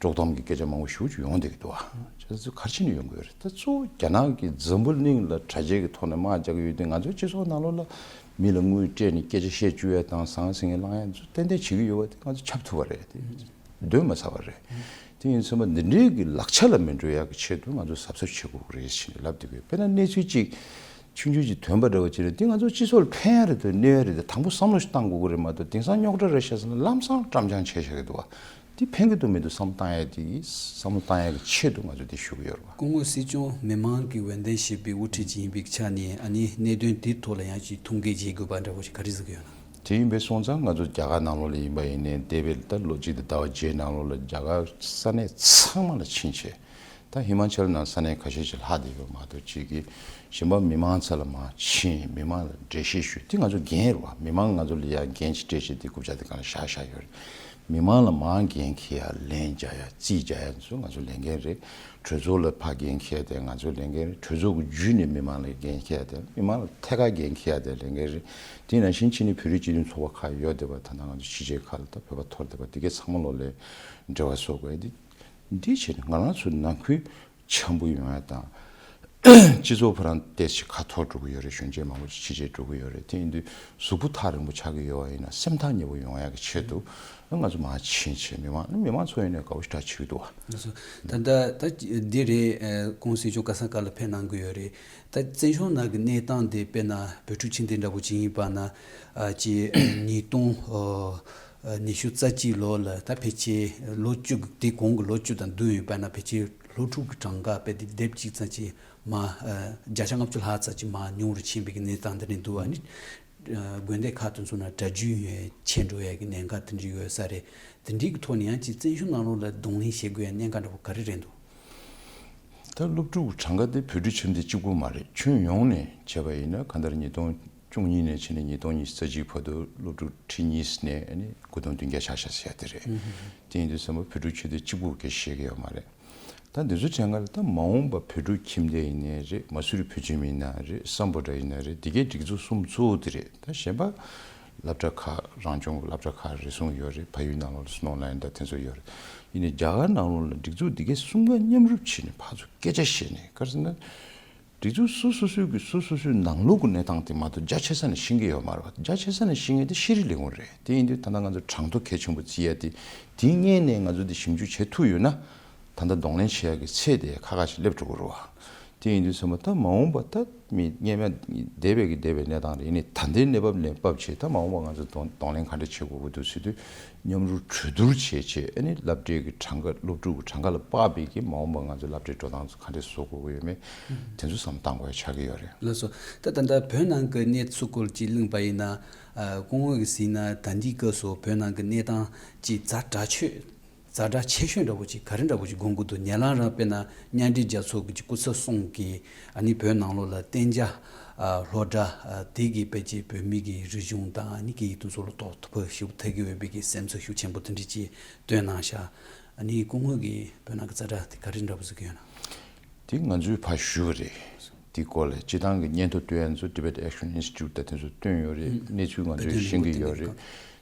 དཀྲོག་གཏམ་གྱི་སྐད་ཆ་མང་པོ་ཞེ་པོ་ཅིག་ཡོང་བསྡད་ཀྱི་འདུག་བ། ཁྱེད་ཚོ་ག་རེ་བྱས་ནས་ཡོང་གི་ཡོད་རེད། ད་གཙོ་བོ་རྒྱ་ནག་གིས་འཛམ་བུ་གླིང་ལ་དྲ་རྒྱའི་གི་ཐོག་ནས་དམག་རྒྱག་གི་ཡོད་དུས་ང་ཚོའི་སྤྱི་ཚོགས་ནང་ལོགས་ལ་མི་ལ་དངུལ་སྤྲད་ནས་སྐད་ཆ་བཤད་བཅུག་ཡ་དང་ཟང་ཟིང་ངེ་བསླང་ཡ་ཚོ་ཏན་ཏན་བྱེད་ཀྱི་ཡོད་པ་དེ་ང་ཚོ་ཁྱབ་ཐུབ་པ་རེད་དེ། འདོན་མ་ཚར་བ་རེད། དེ་ཡིན་ཚང་མ་འདི་འདྲའི་གི་ལག་ཆ་ལ་མི་འགྲོ་ཡག་གི་ཆེད་དུ་ང་ཚོ་གཟབ་གཟབ་བྱེད་དགོས་ཀྱི་རེད་ཟེར་ནས་ལབ་བསྡད་ཀྱི་ཡོད། དཔེར་ན་གནས་ཚུལ་གཅིག་ཆུང་ཆུང་ཅིག་ཐོན་པ་འདྲ་བོ་ཅིག་རེད། དེ་ང་ཚོ་སྤྱི་ཚོགས་ལ་ཕན་ཡག་རེད་དོ་གནོད་ཡག་རེད་དོ་དང་པོ་བསམ་བློ་ཞིག་བཏང་དགོས་ཀྱི་རེད་མ་གཏོགས་དེང་སང་རྙོག་དྲ་རེད་ཤག་ཟེར་ན་ལམ་སང་བཀྲམ་སྦྱང་བྱས་བཞག་གི་འདུག་བ། དེ་ཕན་གྱི་འདུག་མི་འདུག་བསམ་བློ་བཏང་ཡག་དེ་བསམ་བློ་བཏང་ཡག་གི་ཆེད་དུ་ང་ཚོ་དེ་ཞུ་གི་ཡོད་རེད་བ། སྐུ་ངོ་སྲིད་སྐྱོང་མི་མང་གི་འོས་འདེམས་བྱས་པའི་དབུ་ཁྲིད་ཅིག་ཡིན་པའི་ཆ་ནས་ཨ་ནི་གནད་དོན་དེའི་ཐོག་ལ་ཡང་ཅིག་ཐུགས་འགན་བཞེས་དགོས་པ་འདྲ་བོ་ཞིག་ག་རེ་གཟིགས་ཀྱི་ཡོད་ན། དེ་ཡིན་པའི་སོང་ཙང་ང་ཚོ་རྒྱ་གར་ནང་ལོགས་ལ་ཡིན་པ་ཡིན་ནའི་འདས་པའི་ད་ལོ་གཅིག་དང་ཟླ་བ་བརྒྱད་ནང་ལོགས་ལ་རྒྱ་གར་ས་གནས་ཚང་མ་ལ་ཕྱིན་བྱས། ད་ཧི་མ་ཅལ་ནང་ས་གནས་ཁ་ཤས་ཤིག་ལྷག་བསྡད་ཡོད་མ་གཏོགས་གཅིག་གིས་གཞན་པ་མི་མང་ཚོ་ལ་མར་ཕྱིན་མི་མང་ལ་འགྲེལ་བཤད་ཞུས་དེ་ང་ཚོ་འགན་རེད་བ། མི་མང་ང་ཚོ་ལ་ཡ་འགན་ཅིག་སྤྲད་བྱས་དེ་རྐུབ་བཀྱག་དེ་སྒང་ལ་བཞག་བཞག་ཡོད་རེད། མི་མང་ལ་མར་འགན་འཁྱེར་ཡ་ལན་རྒྱག་ཡ་རྩིས་རྒྱག་ཡ་ཚོ་ང་ཚོ་ལས་འགན་རེད། གྲོས་ཚོགས་ལ་ཕར་འགན་འཁྱེར་ཡ་དེ་ང་ཚོའི་ལས་འགན་རེད། གྲོས་ཚོགས་ཀྱི་བརྒྱུད་ནས་མི་མང་ལ་འགན་འཁྱེར་ཡ་དེ་མི་མང་ལ་ཐད་ཀར་འགན་འཁྱེར་ཡ་དེ་ལས་འགན་རེད། དེ་ནང་བཞིན་ཕྱི་ནས་བོད་རིགས་སྤྱི་མཐུན་ཚོགས་པ་ཁག་ཡོད་བསྡད་པ་ད་ལྟ་ང་ཚོ་ཕྱི་རྒྱལ་ཁག་ལ་ད་བོད་པ་འཐོར་བསྡད་པ་དེ་གའི་ཚང་མ་ལོག་ལས་འབྲེལ་བ་བཟོ་དགོས་ཡ་དེ། འདི་བྱས་ནས་ང་རང་ཚོའི་ནང་ཁུལ་འཆམ་པོ་ཡོང་ཡ་དང་། སྤྱི་ཚོགས་ཕར་རང་ཏོག་ཙམ་ཁ་འཐོར་འགྲོ་གི་ཡོད་རེད། གཞོན་སྐྱེས་མང་པོ་ཕྱི་རྒྱལ་འགྲོ་གི་ཡོད་རེད། དེ་ཡིན་དུས་གཟུགས་པོ་ཐག་རིང་པོ་ཆགས་ཀྱི་ཡོད་པ་ཡིན་ན་སེམས་ཐག་ཉེ་པོ་ཡོང་ཡག་གི་ཆེད་དུ་ང་ཚོ་མར་ཕྱིན་བྱས་མི་མང་མི་མང་ཚོ་ཡིན་ནའི་དགའ་པོ་ཞེ་དྲག་བྱེད་ཀྱི་འདུག་བ། ལགས་སོ། ད་ལྟ་ད་འདི་རེད། ཨ་ཁོང་སྲིད་སྐྱོང་ག་ས་ག་ལ་ཕེབས་གནང་གི་ཡོད་རེད། ད་བཙན་བྱོལ་ནང་གི་གནས་སྟངས་དེ་དཔེར་ན་བོད་ཕྲུག་ཁྱིམ་སྡེ་འདྲ་པོ་ཅིག་ཡིན་པ་ན་ཨ་ཅེ་ཉིས་སྟོང་ཨ་ཉི་ཤུ་རྩ་གཅིག་ལོ་ལ་ད་ཕལ་ཆེར་ལོ་བཅུ་དེ་གོང་གི་ལོ་བཅུ་དང་བདུན་ཡིན་པ་ན་ཕལ་ཆེར་སློབ་ཕྲུག་གི་གྲངས་ཀ་དཔེ་དེ་སྡེབ་གཅིག་ཙམ་ཅིག་མར་ཨ་བརྒྱ་ཆ་ལྔ་བཅུ་ལྷག་ཙམ་ཅིག་མར་ཉུང་རུ་ཕྱིན་པའི་གི་གནས་སྟངས་འདི་རེད་འདུག་ཨ་ནི་ཨ་དགོན་སྡེ་ཁག་དེ་ཚོ་ན་གྲྭ་རྒྱུན་ཡོད་ཆད་འགྲོ་ཡས་ཀྱི་གནད་འགག་དེ་འདྲ་ཡོད་ས་རེད། དེ་འདྲའི་གི་ཐོག་ནས་ཡང་ཅིག་བཙན་བྱོལ་ནང་ལོགས་ལ་གདོང་ལེན་བྱེད་དགོས་ཡ་གནད་འགག་འདྲ་པོ་ག་རེ་རེད་འདུག་ད་སློབ་ཕྲུག་གྲངས་ཀ་དེ་བོད་ཕྲུག་ཁྱིམ་སྡེ་གཅིག་པུ་མ་རེད། ཁྱོན་ཡོངས་ནས་བྱས་པ་ཡིན་ན་གང་ལྟར་ཉིས་སྟོང་བཅུ་གཉིས་ནས་ཕྱིན་ནས་ཉིས་སྟོང་ཉི་ཤུ་རྩ་གཅིག་བར་དུ་སློབ་ཕྲུག་ཁྲི་གཉིས་ནས་ཨ་ནི་དགུ་སྟོང་བདུན་བརྒྱ་ཆགས་ཤག་ཟེར་ཡ་དེ་རེད། དེ་ཡིན་དུས་ཙམ་པ་བོད་ཕྲུག་ཁྱིམ་སྡེ་གཅིག་པུ་སྐད་ཆ་བཤད་ཀྱི་ཡོད་མ་རེད། ད་འདི་ཚོ་དྲན་ག་ལ་ད་མ་འོངས་པ་བོད་ཕྲུག་ཁྱིམ་སྡེ་ཡིན་ནའི་རེད། མ་སུ་རི་བོད་ཁྱིམ་ཡིན་ན་རེད། སམ་བྷོ་ཊ་ཡིན་ན་རེད། འདི་གའི་སྒྲིག་འཛུགས་གསུམ་གཙོ་བོ་དེ་རེད། ད་གཞན་པ་སློབ་གྲྭ་ཁག་རང་སྐྱོང་གི་སློབ་གྲྭ་ཁག་རེ་ཟུང་ཡོད་རེད། ཕ་ཡུལ་ནང་ལོགས་ལ་སྣོན་ལ་ཡིན་ད་དེ་ཚོ་ཡོད་རེད། ཡིན་ནའི་རྒྱ་གར་ནང་ལོགས་ལ་སྒྲིག་འཛུགས་འདི་གའི་གསུམ་ཀ་མཉམ་རུབ་བྱས་ནས་ཕར་ཚུར་སྐད་ཆ་བཤད་ནས་ག་རེ་ཟེར་ན། སྒྲིག་འཛུགས་སོ་སོ་སོའི་གི་སོ་སོ་སོའི་ནང་ལོགས་ཀྱི་གནས་སྟངས་དེ་མ་གཏོགས་རྒྱ་ཆེ་ས་ནས་ཤེས་ཀྱི་ཡོད་མ་རེད་བ། རྒྱ་ཆེ་ས་ནས་ཤེས་མཁན་དེ་ཤེས་རིག་ལས་ཁུངས་རེད། དེ་ཡིན་དུས་ད་ལྟ་ང་ཚོ་གྲངས་ཐོ་གལ་ཆེན་པོ་བརྩི་ཡ་དེ་དེའི་སྔོན་ནས་ང་ཚོ་དེ་ཞིབ་འཇུག་བྱེད་ཐུབ་ཡོད་ན་ད་ལྟ་གདོང་ལེན་བྱེད་ཡ་གི་ཚད་དེ་ཁ་ཁ་ཞིག་སླེབས་འགྲོ་གི་རེད་བ། དེ་ཡིན་དུས་ཙམ་པ་ད་མ་འོངས་པ་ད་མི་སྔོན་མ་འདས་པའི་གི་འདས་པའི་གནས་སྟངས་རེད། ཡིན་ནའི་ད་ལྟའི་གནས་བབ་ལ་བབས་བྱས་ད་མ་འོངས་པ་ང་ཚོ་གདོང་གདོང་ལེན་ག་འདྲ་བྱེད་དགོས་ཀྱི་འདུག་ཟེར་དུས། མཉམ་རུབ་གྲོས་བསྡུར་བྱས་བྱས་ཨ་ནི་སློབ་གྲྭའི་གི་གྲངས་ཀ་སློབ་ཕྲུག་གི་གྲངས་ཀ་ལ་དཔག་པའི་གི་མ་འོངས་པ་ང་ཚོའི་སློབ་གྲྭའི་འགྲོ་སྟངས་ཚོ་ག་འདྲས་བཟོ་དགོས་ཀྱི་ཡོད་མེད་དེ་ཚོ་བསམ་བློ་གཏང་དགོས་ཡ་ཆགས་ཀྱི་ཡོད་རེད། ལགས་སོ། ད་ད་ལྟ་བོད་ནང་གི་གནས་ཚུལ་སྐོར་ཅིག་གླེང་པ་ཡིན་ན་ཨ་སྐུ་ངོ་གིས་གཟིགས་ན་ད་ལྟའི་སྐབས་སུ་བོད་ནང་གི་གནས་སྟངས་ཅིག་ཛ་དྲག་ཆོད་ཛ་དྲག་ཆེ་ཤོས་འདྲ་པོ་ཅིག་ག་རེ་འདྲ་པོ་ཅིག་དགོངས་ཀྱི་འདུག་ཉེ་ལམ་རང་དཔེར་ན་མཉམ་འབྲེལ་རྒྱལ་ཚོགས་ཀྱི་སྐུ་ཚབ་གསུམ་གྱིས་ཨ་ནི་བོད་ནང་ལོགས་ལ་གཏན་འཇགས་ཨ་སློབ་གྲྭ་ཨ་དེ་གི་དཔེ་ཆའི་བོད་མི་གི་རིག་གཞུང་དང་ཨ་ནི་སྐད་ཡིག་དེ་ཚོ་ལ་ཐོགས་ཐུབ་པ་ཞིག་ཐེབས་ཀྱི་ཡོད་པའི་གི་སེམས་ཚོར་ཤུགས་ཆེན་པོ་དེ་འདྲ་ཅིག་བཏོན་གནང་ཤག་ཨ་ནི་སྐུ་ངོ་གིས་བོད་ནང་གི་ཛ་དྲག་དེ་ག་རེ་འདྲ་པོ་ཟེར་གྱི་ཡོད་ན། དེ་ང་ཚོས་ཕར་ཞུས་པ་རེད། དེ་སྐོར་ལ་སྤྱི་བཏང་གི་སྙན་ཐོ་བཏོན་ཡ་ཚོ་Tibet Action Institute དང་དེ་ཚོ་བཏོན་ཡོད་རེད། གནས་ཚུལ་ང་ཚོས་ཤེས་ཀྱི་ཡོད་རེད།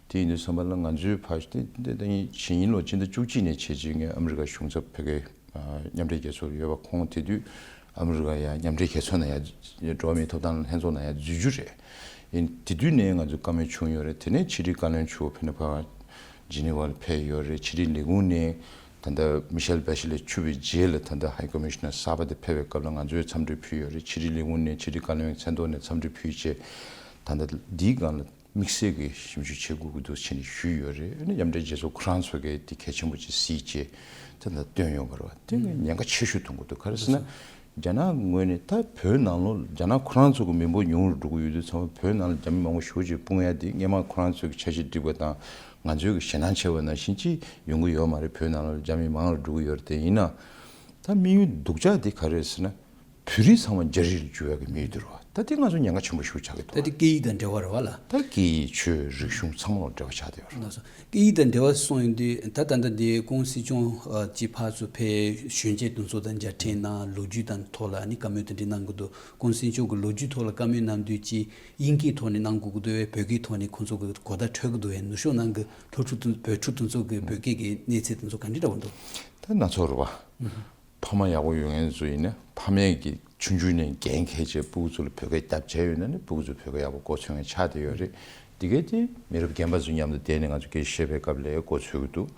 དེ་ཡིན་དུས་ཙམ་པ་ལ་ང་ཚོས་ཕར་དེ་དེ་དེ་ཕྱི་ཉིན་ལོ་ཕྱི་ཟླ་བཅུ་གཅིག་ནས་བྱས་རྗེས་ངས་ཨ་མི་རི་ཀ་གཞུང་ཚབ་ཕ་གིའི་མཉམ་འབྲེལ་རྒྱལ་ཚོགས་ཡོད་པ་ཁོང་དེ་དུས་ཨ་མི་རི་ཀ་ཡ་མཉམ་འབྲེལ་རྒྱལ་ཚོགས་ནང་ཡ་འགྲོ་བ་མིའི་ཐོབ་ཐང་ལྷན་ཚོགས་ནང་ཡ་འཛུལ་རྒྱུ་རེད། ཡིན་དེ་དུས་ནས་ང་ཚོ་བཀའ་མོལ་བྱུང་ཡོད་རེད། དེ་ནས་ཕྱི་དྲིལ་བཀའ་བློན་མཆོག་ཕེ་ནེ་ཕ་ཇི་ནི་ཝར་ཕེབས་ཡོད་རེད། ཕྱི་དྲིལ་ལས་ཁུངས་ནས་ད་ལྟ་མི་ཤེལ་བེ་ཤི་ལེ་ཆུ་བའི་རྗེས་ལ་ད་ལྟ་ཧའི་ཀོ་མི་ཤི་ནར་གསར་པ་དེ་ཕེབས་པའི་སྐབས་ལ་ང་ཚོས་འཚམས་འདྲི་ཕུལ་ཡོད་རེད། ཕྱི་དྲིལ་ལས་ཁུངས་ནས་ཕྱི་དྲིལ་བཀའ་བློན་མཚན་ཐོག་ནས་འཚམས་འདྲི་ཕུལ་བྱས་ད་ལྟ་འདིའི་སྒང་ལ་དམིགས་བསལ་གྱི་ཞིབ་འཇུག་བྱེད་དགོས་ཀྱི་འདུག་ཟེར་ནས་ཞུས་ཡོད་རེད། ཨ་ནི་མཉམ་འབྲེལ་རྒྱལ་ཚོགས་ཁོ་རང་ཚོ་གིས་དེ་གལ་ཆེན་པོ་ཅིག་གཟིགས་བྱས་ད་ལྟ་བཏོན་ཡོད་པ་རེད་བ། དེ་ངས་ཉེན་ཁ་ཆེ་ཤོས་མཐོང་གི་འདུག་ག་རེ་ཟེར་ན། རྒྱ་ནག་ངོས་ནས་ད་བོད་ནང་ལོགས་རྒྱ་ནག་ཁོ་རང་ཚོ་གི་མི་འབོར་ཉུང་རུ་འགྲོ་གི་ཡོད་དུས་ཚང་མ་བོད་ནང་ལ་རྒྱ་མི་མང་པོ་ཞེ་པོ་ཅིག་སྤུངས་ཡ་དེ་སྔོན་མ་ཁོ་རང་ཚོས་ཀྱི་འཆར་གཞི་བསྒྲིགས་པ་དང་ང་ཚོས་ཀྱི་ཞེད་སྣང་བྱས་པ་ནང་བཞིན་ཅིག་ཡོང་གི་ཡོད་མ་རེད། བོད་ནང་ལོགས་རྒྱ་མི་མང་རུ་འགྲོ་གི་ཡོད་རེད། དེ་ཡིན་ན་ད་དམིགས་ཡུལ་སྡུག་ཅག་དེ་ག་རེ་རེད་ཟེར་ན། བོད་རིགས་ཚང་མ་རྒྱ་རིགས་ལ་བསྒྱུར་ཡག་གི་དམིགས་ཡུལ་དེ་རེད་བ། ད་དེ་ང་ཚོ་ཉེན་ཁ་ཆེན་པོ་ཞེ་པོ་ཆགས་ཀྱི་འདུག་ད་དེ་སྐད་ཡིག་དང་འབྲེལ་བ་རེད་བ་ལ། ད་སྐད་ཡིག་ཆོས་རིག་གཞུང་ཚང་མ་ལ་འབྲེལ་བ་ཆགས་བསྡད་ཡོད་རེད། ལགས་སོ། སྐད་ཡིག་དང་འབྲེལ་བ་སོང་ཡོང་དུས་ད་ད་ལྟ་འདི་ཀོང་སི་ཅུང་ཅིག་ཕར་ཚུར་ཕེབས་གཞོན་སྐྱེས་དེ་ཚོ་དང་མཇལ་འཕྲད་གནང་། ལོ་རྒྱུས་དང་ཐོག་ལ་ནི་བཀའ་མོལ་དེ་འདྲ་གནང་གི་འདུག་ཀོང་སི་ཅུང་གི་ལོ་རྒྱུས་ཐོག་ལ་བཀའ་མོལ་གནང་དུས་ཅིག་དབྱིན་སྐད་ཐོག་ནས་གནང་དགོས་ཀྱི་འདུག་བས། བོད་སྐད་ཐོག་ནས་ཁོང་ཚོ་གི་གོ་བརྡ་འཕྲོད་ཀྱི་འདུག་བས། ནུབ་ཕྱོགས་ནང་གི་སློབ་ཕྲུག་དང་བོད་ཕྲུག་དེ་ཚོ་གི་བོད་སྐད་ཀྱི་གནས་ཚད་དེ་ཚོ་ག་འདྲ་འདྲ་བོ་འདུག་ད་སྣ་ཚོགས་རེད་བ། ཕ་མ་ཡག་པོ་ཡོད་མཁན་ཚོ་ཡིན་ན་ཕ་མས་ཀྱི་ཆུང་ཆུང་ནས་འགན་འཁྱེར་བྱས་སྤུ་གུ་ཚོ་ལ་བོད་སྐད་རྒྱབ་བྱས་ཡོད་ན་ནི་སྤུ་གུ་ཚོ་བོད་སྐད་ཡག་པོ་གོ་ཚོད་མཁན་ཆགས་བསྡད་ཡོད་རེད། འདི་གའི་དེ་མི་རབས་རྒན་པ་ཚོ་མཉམ་དུ་བསྡད་ནས་ང་ཚོ་སྐད་ཆ་བཤད་པའི་སྐབས་ལ་གོ་ཚོད་ཀྱི་འདུག་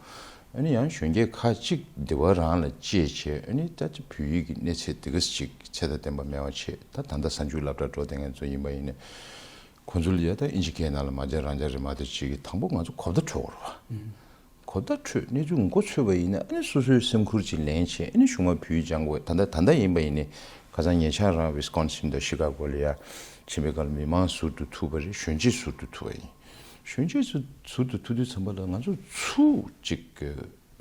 ཨ་ནི་ཡང་གཞོན་སྐྱེས་ཁག་ཅིག་འདི་བ་རང་ལ་གཅེས་བྱས་ཨ་ནི་ད་ཅི་བོད་ཡིག་གི་གནས་ཚད་འདི་ག་ཅིག་ཚད་དང་ལྡན་པ་མེད་པ་བྱས། ད་ད་ལྟ་གསར་འགྱུར་སློབ་གྲྭ་འགྲོ་བསྡད་མཁན་ཚོ་ཡིན་པ་ཡིན་ན་ཁོ་ཚོ་ལ་ཡ་ད་ཨིན་ཇི་སྐད་ནང་ལ་མ་བྱན་རང་བྱན་རེད་མ་གཏོགས་ཅིག་གི་དང་པོ་ང་ཚོ་གོ་བརྡ་འཕྲོད་དགོས་རེད་བ། གོ་བརྡ་འཕྲོད། གནས་ཚུལ་མགོ་ཚོས་པ་ཡིན་ན་ཨ་ནི་སོ་སོའི་སེམས་ཁུར་ཅིག་ལེན་བྱས་ཨ་ནི་གཞུང་མ་བོད་ཡིག་སྦྱང་དགོས། ད་ལྟ་ད་ལྟ་ཡིན་པ་ཡིན་ནི་ཁ་སང་ཉེ་ཆར་རང་ཝི་སི་ཀོན་སིན་དང་ཤི་ཀ་གོ་ལ་ཡ་ཕྱིན་པའི་སྐབས་ལ་མི་མང་ཟུར་དུ་ཐུག་པ་རེད། གཞོན་སྐྱེས་ཟུར་དུ་ཐུག་པ་ཡིན། གཞོན་སྐྱེས་ཚོ་ཟུར་དུ་ཐུག་དུས་ཙམ་པ་ལ་ང་ཚོ་ཚུར་ཅིག་གི་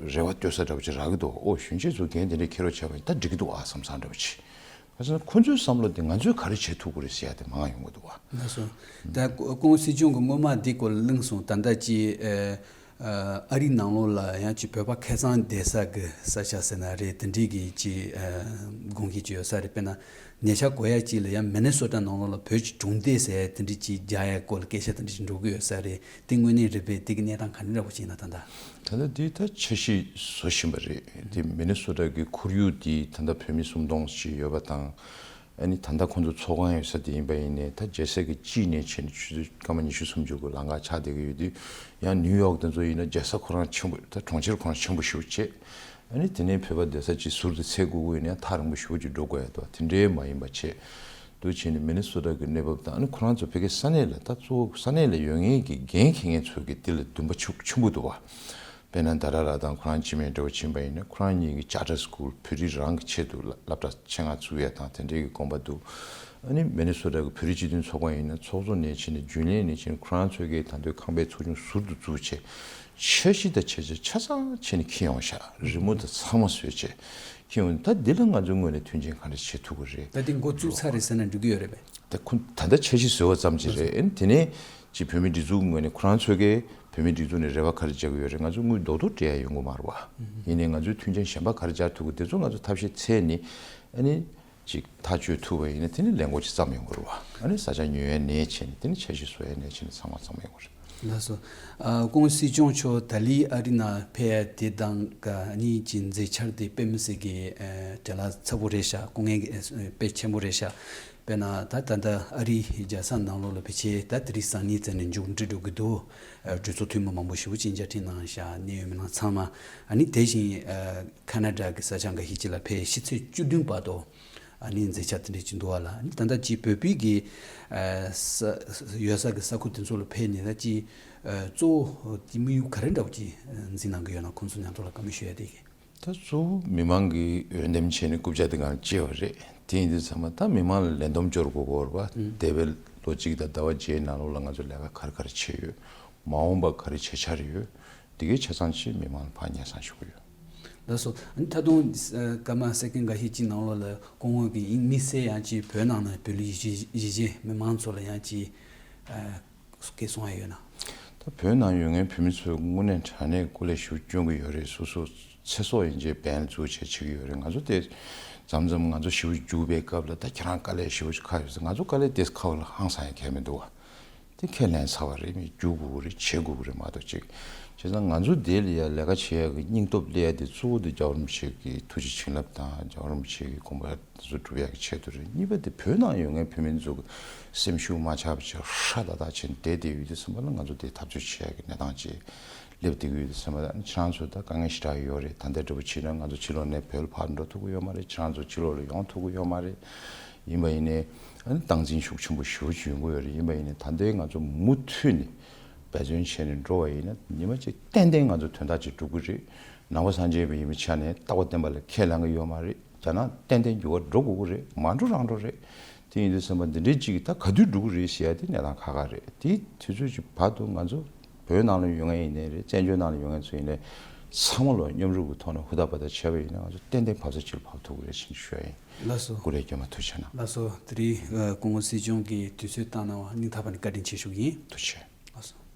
རེ་བ་གཏོད་ས་འདྲ་པོ་ཅིག་རག་གི་འདུག་ཨོ་གཞོན་སྐྱེས་ཚོ་འགན་དེ་འདྲ་འཁྱེར་རོགས་བྱས་པ་ཡིན་ད་འགྲིག་གི་འདུག་ཨ་བསམ་བསམ་འདྲ་པོ་ཅིག་ག་ཟེར་ན་ཁོ་ཚོའི་བསམ་བློ་དེ་ང་ཚོས་ག་རེ་བྱེད་ཐུབ་ཀྱི་རེད་ཟེར་ཡ་དེ་མང་ཡོང་གི་འདུག་བ། ལགས་སོ། ད་ཀོང་སི་ཅུང་གི་སྔོན་མ་འདི་སྐོར་གླེང་སོང་། ད་ལྟ་ཅི་ཨ་རི་ནང་ལོགས་ལ་ཡང་ཅི་བོད་པ་ཁ་སང་བསྡད་ས་གི་ས་ཆ་ཟེར་ན་རེད། དེ་འདྲའི་གི་ཅི་དགོངས་ཀྱི་ཅི་ཡོད་ས་རེད། དཔེར་ན་ཉེ་ཆར་གོ་ཡ་ཅིག་ལ་ཡང་མི་ནི་སོ་ཊ་ནང་ལོགས་ལ་བོད་ཀྱི་གྲོང་སྡེ་ཟེར་དེ་འདྲའི་ཅི་རྒྱག་ཡ་སྐོར་ལ་སྐད་ཆ་དེ་འདྲ་ཅིག་འགྲོ་གི་ཡོད་ས་རེད། དེ་དངོས་གནས་རེད་པས། དེ་གི་གནས་སྟངས་ག་འདྲ་འདྲ་པོ་ཅིག་ཡིན་ན་ད་ལྟ། ད་ལྟ་འདི་ད་འཆར་གཞི་བཟོ་བཞིན་པ་རེད། འདི་མི་ནི་སོ་ཊ་གི་ཁོར་ཡུག་འདི་ད་ལྟ་བོད་མི་སུམ་སྟོང་ཅིག་ཡོད་པ་དང་། ཨ་ནི་ད་ལྟ་ཁོང་ཚོ་ཚོགས་ཁང་ཡོད་ས་དེ་ཡིན་པ་ཡིན་ནའི་ད་རྒྱལ་ས་གི་དཀྱིལ་ནས་བྱས་ནས་ཆུ་ཚོད་སྐར་མ་ཉི་ཤུ་སུམ་ཅུ་གི་ལམ་ཁ་ཆགས་བསྡད་ཀྱི་ཡོད་དུས། ཡང་ནིའུ་ཡོག་དེ་ཚོ་ཡིན་ན་རྒྱལ་ས་ཁོ་རང་ཆེན་པོ་ད་གྲོང་ཁྱེར་ཁོ་རང་ཆེན་པོ་ཞེ་པོ་བྱས། ཨ་ནི་དེ་ནས་བོད་པ་བསྡད་ས་ཅིག་ཟུར་དུ་འཚོལ་དགོས་ཀྱི་ཡོད་ན་ཡང་ཐག་རིང་པོ་ཞེ་པོ་ཅིག་འགྲོ་དགོས་ཡ་འདུག་དེ་འདྲའི་མ་ཡིན་པ་བྱས། འདུག་བྱས་ནས་མི་ནི་སོ་ཊ་གི་གནས་བབ་དང་ཨ་ནི་ཁོ་རང་ཚོ་བོད་སྐད་ས་གནས་ལ་ད་གཙོ་བོ་ས་གནས་ལ་ཡོད་མཁན་གྱི་འགན་འཁྱེར་མཁན་ཚོ་གི་དེ་ལ་འདུན་པ་ཆུ་ཆེན་པོ་འདུག་བ། དཔེར་ན་ད་ར་ར་དང་ཁོ་རང་འཆི་མེད་འདྲ་བོ་ཕྱིན་པ་ཡིན་ན་ཁོ་རང་གཉིས་ཀྱི་ཅར་ཊར་སི་ཀུལ་བོད་རིགས་རང་གི་ཆེད་དུ་སློབ་གྲྭ་ཆེད་མངགས་བཙུགས་ཡ་དང་དེ་འདྲའི་གི་དགོངས་པ་འདུག་ཨ་ནི་མི་ནི་སོ་ཊ་གི་བོད་རིགས་སྤྱི་མཐུན་ཚོགས་པ་ཡིན་ན་ཚོགས་གཙོ་ནས་བྱས་ནས་རྒྱུན་ལས་ནས་བྱས་ནས་ཁོ་རང་ཚོའི་གི་ད་དུང་ཁང་པའི་ཚོགས་ཆུང་ཟུར་དུ་བཙུགས་བྱས་འཆར་གཞི་དང་བྱ་བྱེད་ཆ་ཚང་བྱས་ནས་འཁྱེར་ཡོང་ཤག་རི་མོ་དང་ཚང་མ་བཟོས་བྱས་འཁྱེར་ཡོང་། ད་འདི་ལ་ང་ཚོའི་ངོས་ནས་མཐུན་རྐྱེན་ག་འདྲ་བྱེད་ཐུབ་ཀྱི་རེད། ད་འདི་འགོ་བཙུགས་ཚར་རེད་ཟེར་ན་འགྲིག་གི་ཡོད་རེད་པས། ད་ཁོ་ད་ལྟ་འཆར་གཞི་བཟོས་པ་ཙམ་ཅིག་རེད། ཨ་ནི་དེ་ནས་ཅིག་བོད་མིའི་སྒྲིག་འཛུགས་ངོས་ནས་ཁོ་རང་ཚོའི་གི་བོད་མིའི་སྒྲིག་འཛུགས་ནས་རེ་བ་ག་རེ་བྱེད་ཀྱི་ཡོད་རེད། ང་ཚོ་དངུལ་རྡོག་རྡོག་སྤྲད་ཡ་ཡོང་གི་མ་རེད་བ། ཡིན་ནའི་ང་ཚོའི་མཐུན་རྐྱེན་གཞན་པ་ག་རེ་སྦྱར་ཐུབ་ཀྱི་དེ་ཚོ་ང་ཚོ་ཐབས་ཤེས་འཚོལ་ནས་ཨ་ནི་ཅིག་ཐག་གཅོད་ཐུབ་པ་ཡིན་ན་དེ་ནི་ལས་འགོ་ཅིག་བརྩམས་ཡོང་གི་རེད་བ། ཨ་ནི་ས་ཆ་ཉོ་ཡ་ནས་བྱས་ནས་དེ་ནི་འཆར་གཞི་བཟོ་ཡ་ནས་བྱས་ནས་ཚང་མ་བརྩམས་ཡོང་གི་རེད། ལགས་སོ། ཨ་ཀོང་སི་ཅུང་མཆོག་ད་ལི་ཨ་རི་ནང་ཕེབས་ཡ་དེ་དང་ག་གཉིས་ཀྱི་མཛད་འཆར་དེ་དཔེ་མི་སྲིད་ཀྱི་ཨ་བྲེལ་བ་ཚ་པོ་རེད་ཤག་སྐུ་ངལ་གྱི་ཨ་དཔེ་ཆེན་པོ་རེད་ཤག་དཔེར་ན་ད་ད་ལྟ་ཨ་རིའི་རྒྱལ་ས་ནང་ལོགས་ལ་ཕལ་ཆེར་ད་དེ་རིང་སང་ཉིན་ཙམ་ནས་མཇུག་སྒྲིལ་འགྲོ་གི་འདུག་ཨ་གྲོས་ཚོགས་འཐུས་མི་མང་པོ་ཞེ་པོ་ཅིག་མཇལ་འཕྲད་གནང་ཤག་གནད་ཡོད་མི་སྣ་ཚང་མ། ཨ་ནི་དེ་བཞིན་ཨ་ཁ་ན་ཌ་གི་ས་ཆ་འགའ་ཤས་ཅིག་ལ་ཕེབས་ཕྱི་ཚེས་བཅུ་བདུན་བར་དུ་ཨ་ནི་མཛད་འཆར་དེ་འདྲ་ཅིག་འདུག་བ་ལ། ཨ་ནི་ད་ལྟ་ཅིག་བོད་པའི་གི་ཨ་ས་ཡོད་ས་གི་ས་ཁུལ་དེ་ཚོ་ལ་ཕེབས་ནས་ད་ཅིག་ཨ་གཙོ་བོ་དེ་དམིགས་ཡུལ་ག་རེ་འདྲ་བོ་ཅིག་འཛིན་གནང་གི་ཡོད་ན་ཁོང་ཚོ་མཉམ་དུ་ལ་བཀའ་མོལ་ཞུ་ཡ་དེ་གི། ད་གཙོ་བོ་མི་མང་གིས་འོས་འདེམས་བྱས་ནས་རྐུབ་བཀྱག་དེ་སྒང་བཅད་པ་རེད། དེ་ཡིན་དུས་ཚང་མ་ད་མི་མང་ལ་ལས་བསྡོམས་སྐྱོར་དགོས་ཀྱི་ཡོད་རེད་པ། འདས་པའི་ལོ་གཅིག་དང་ཟླ་བ་བརྒྱད་ནང་ལོགས་ལ་ང་ཚོ་ལས་ཀ་ག་རེ་ག་རེ་བྱས་ཡོད། མ་འོངས་པ་ག་རེ་བྱེད་འཆར་ཡོད། འདི་གའི་ཆ་ཚང་ཅིག་མི་མང་ལ་ཕར་སྙན་སེང་ཞུ་གི་ཡོད། ལགས་སོ། ཨ་ནི་ད་དུང་ཨ་སྐར་མ་སེ་ཀན་འགའ་ཤས་ཅིག་ནང་ལོགས་ལ་སྐུ་ངོ་གིས་དམིགས་བསལ་ཡང་ཅིག་བོད་ནང་ན་བོད་ལུགས་ཡིད་ཆེས་ཡིད་ཆེས་མི་མང་ཚོ་ལ་ཡང་ཅིག་ཨ་སྐད་གསུང་ཡ་ཡོད་ན། ད་བོད་ནང་ཡོད་མཁན་བོད་མི་ཚོས་དངོས་གནས་དྲང་གནས་སྐུ་ལས་ཞེ་པོ་སྐྱོན་གྱི་ཡོད་རེད། སོ་སོ་ཚེ་སྲོག་ཡིན་ཆད་འབེན་བཙུགས་བྱས་བྱེད་ཀྱི་ཡོད་རེད། ང་ཚོ་དེ་མཚམས་མཚམས་ང་ཚོ་ཞེ་པོ་རྒྱུག་པའི་སྐབས་ལ་ད་ཁྱེད་རང་དཀའ་ལས་ཞེ་པོ་ཅིག་ཁག་ཡོད་ཟེར། ང་ཚོ་དཀའ་ལས་དེ་ཁག་པོ་ལ་ཧང་སང་ཡ་གལ་མི་འདུག་བ། དེ་ཁས་ལེན་ཚར་བ་རེད། མི་རྒྱུག་དགོས་ཀྱི་རེད། བྱེད་དགོས་ཀྱི་རེད་མ་གཏོགས་ཅིག་བྱས་ཙང་ང་ཚོ་དེ་ལ་ཡ་ལས་ཀ་བྱེད་ཡ་གི་སྙིང་སྟོབས་སླེབས་ཡ་དེ་གཙོ་བོ་དེ་རྒྱལ་བ་རིན་པོ་ཆེ་གི་ཐུགས་རྗེ་བྱིན་རླབས་དང་རྒྱལ་བ་རིན་པོ་ཆེ་གི་དགོངས་པ་དེ་ཚོ་སྒྲུབ་ཡ་གི་ཆེད་དུ་རེད། གཉིས་པ་དེ་བོད་ནང་ཡོད་མཁན་བོད་མི་ཚོ་གི་སེམས་ཤུགས་མ་ཆག་པ་བྱས་ཧྲ་ཏག་ཏག་བྱས་ནས་བསྡད་བསྡད་ཡོད་དུས་ཙམ་པ་ལ་ང་ཚོ་དེ་འཐབ་རྩོད་བྱེད་ཡ་གི་གནས་སྟངས་ཅིག་སླེབས་བསྡད་ཀྱི་ཡོད་དུས་ཙམ་པ་ལ་ཁྱེད་རང་ཚོ་ད་དཀའ་ངལ་ཞེ་དྲག་ཡོད་རེད། ད་ལྟ་འདྲ་པོ་བྱས་ན་ང་ཚོ་ཕྱི་ལོགས་ནས་བོད་ལ་ཕར་འགྲོ་ཐུབ་ཀྱི་ཡོད་མ་རེད། ཁྱེད་རང་ཚོ་ཕྱི་ལོགས་ལ་ཡོང་ཐུབ་ཀྱི་ཡོད་མ་རེད། ཡིན་པ་ཡིན་ནའི་ཨ་ནི་སྟངས་འཛིན་ཤུགས་ཆེན་པོ་ཞེ་པོ་ཅིག་ཡོང་གི་ཡོད་རེད། ཡིན་པ་ཡིན་ནའི་ད་ལྟའི་ང་ཚོ་མུ་མཐུད་ནས་འབད་བརྩོན་བྱས་ནས་འགྲོ་བ་ཡིན་ན་ཉི་མ་གཅིག་ཏན་ཏན་ང་ཚོ་དོན་དག་ཅིག་འགྲུབ་ཀྱི་རེད། ནང་པ་སངས་རྒྱས་པ་ཡིན་པའི་ཆ་ནས་རྟག་པ་བརྟན་པ་ལ་ཁས་ལེན་གྱི་ཡོད་མ་རེད། རྒྱ་ནག་ཏན་ཏན་འགྱུར་བ་འགྲོ་དགོས་ཀྱི་རེད། མ་འགྲོ་རང་འགྲོ་རེད། དེ་ཡིན་དུས་ཙམ་པ་འདི་འདྲའི་གཅིག་གིས་ད་ག་དུས་འགྲོ་གི་རེད་ཟེར་ཡ་དེ་གནས་སྟངས་ཁག་ཁག་རེད། དེ་དུས་ཚོད་ཀྱི་བར་དུ་ང་ཚོ་བོད་ནང་ལ་ཡོད་མཁན་ཡིན་ནའི་རེད། བཙན་བྱོལ་ནང་ལ་ཡོད་མཁན་ཚོ་ཡིན་ནའི་ཚང་མ་ལ་མཉམ་རུབ་ཀྱི་ཐོག་ནས་ཧུར་ཐག་འབད་ཐག་བྱས་པ་ཡིན་ན་ང་ཚོ་ཏན་ཏན་བབ་ས་གཅིག་ལ་བབས་ཐུབ་ཀྱི་རེད་ཅེས་ཞུ་ཡ་ཡིན། ལགས་སོ། ཀུ་རེ་རྒྱལ་མ་ཐུགས་རྗེ་གནང་། ལགས་སོ། དེ་རིང་ཨ་སྐུ་ངོ་སྲིད་སྐྱོང་གིས་དུས་ཚོད་བཏང་གནང་བ་སྙིང་ཐག་པ་ནས་བཀའ་དྲིན་ཆེ་ཞུ་གི་ཡིན། ཐུགས་རྗེ་ཆེ། ལགས་སོ།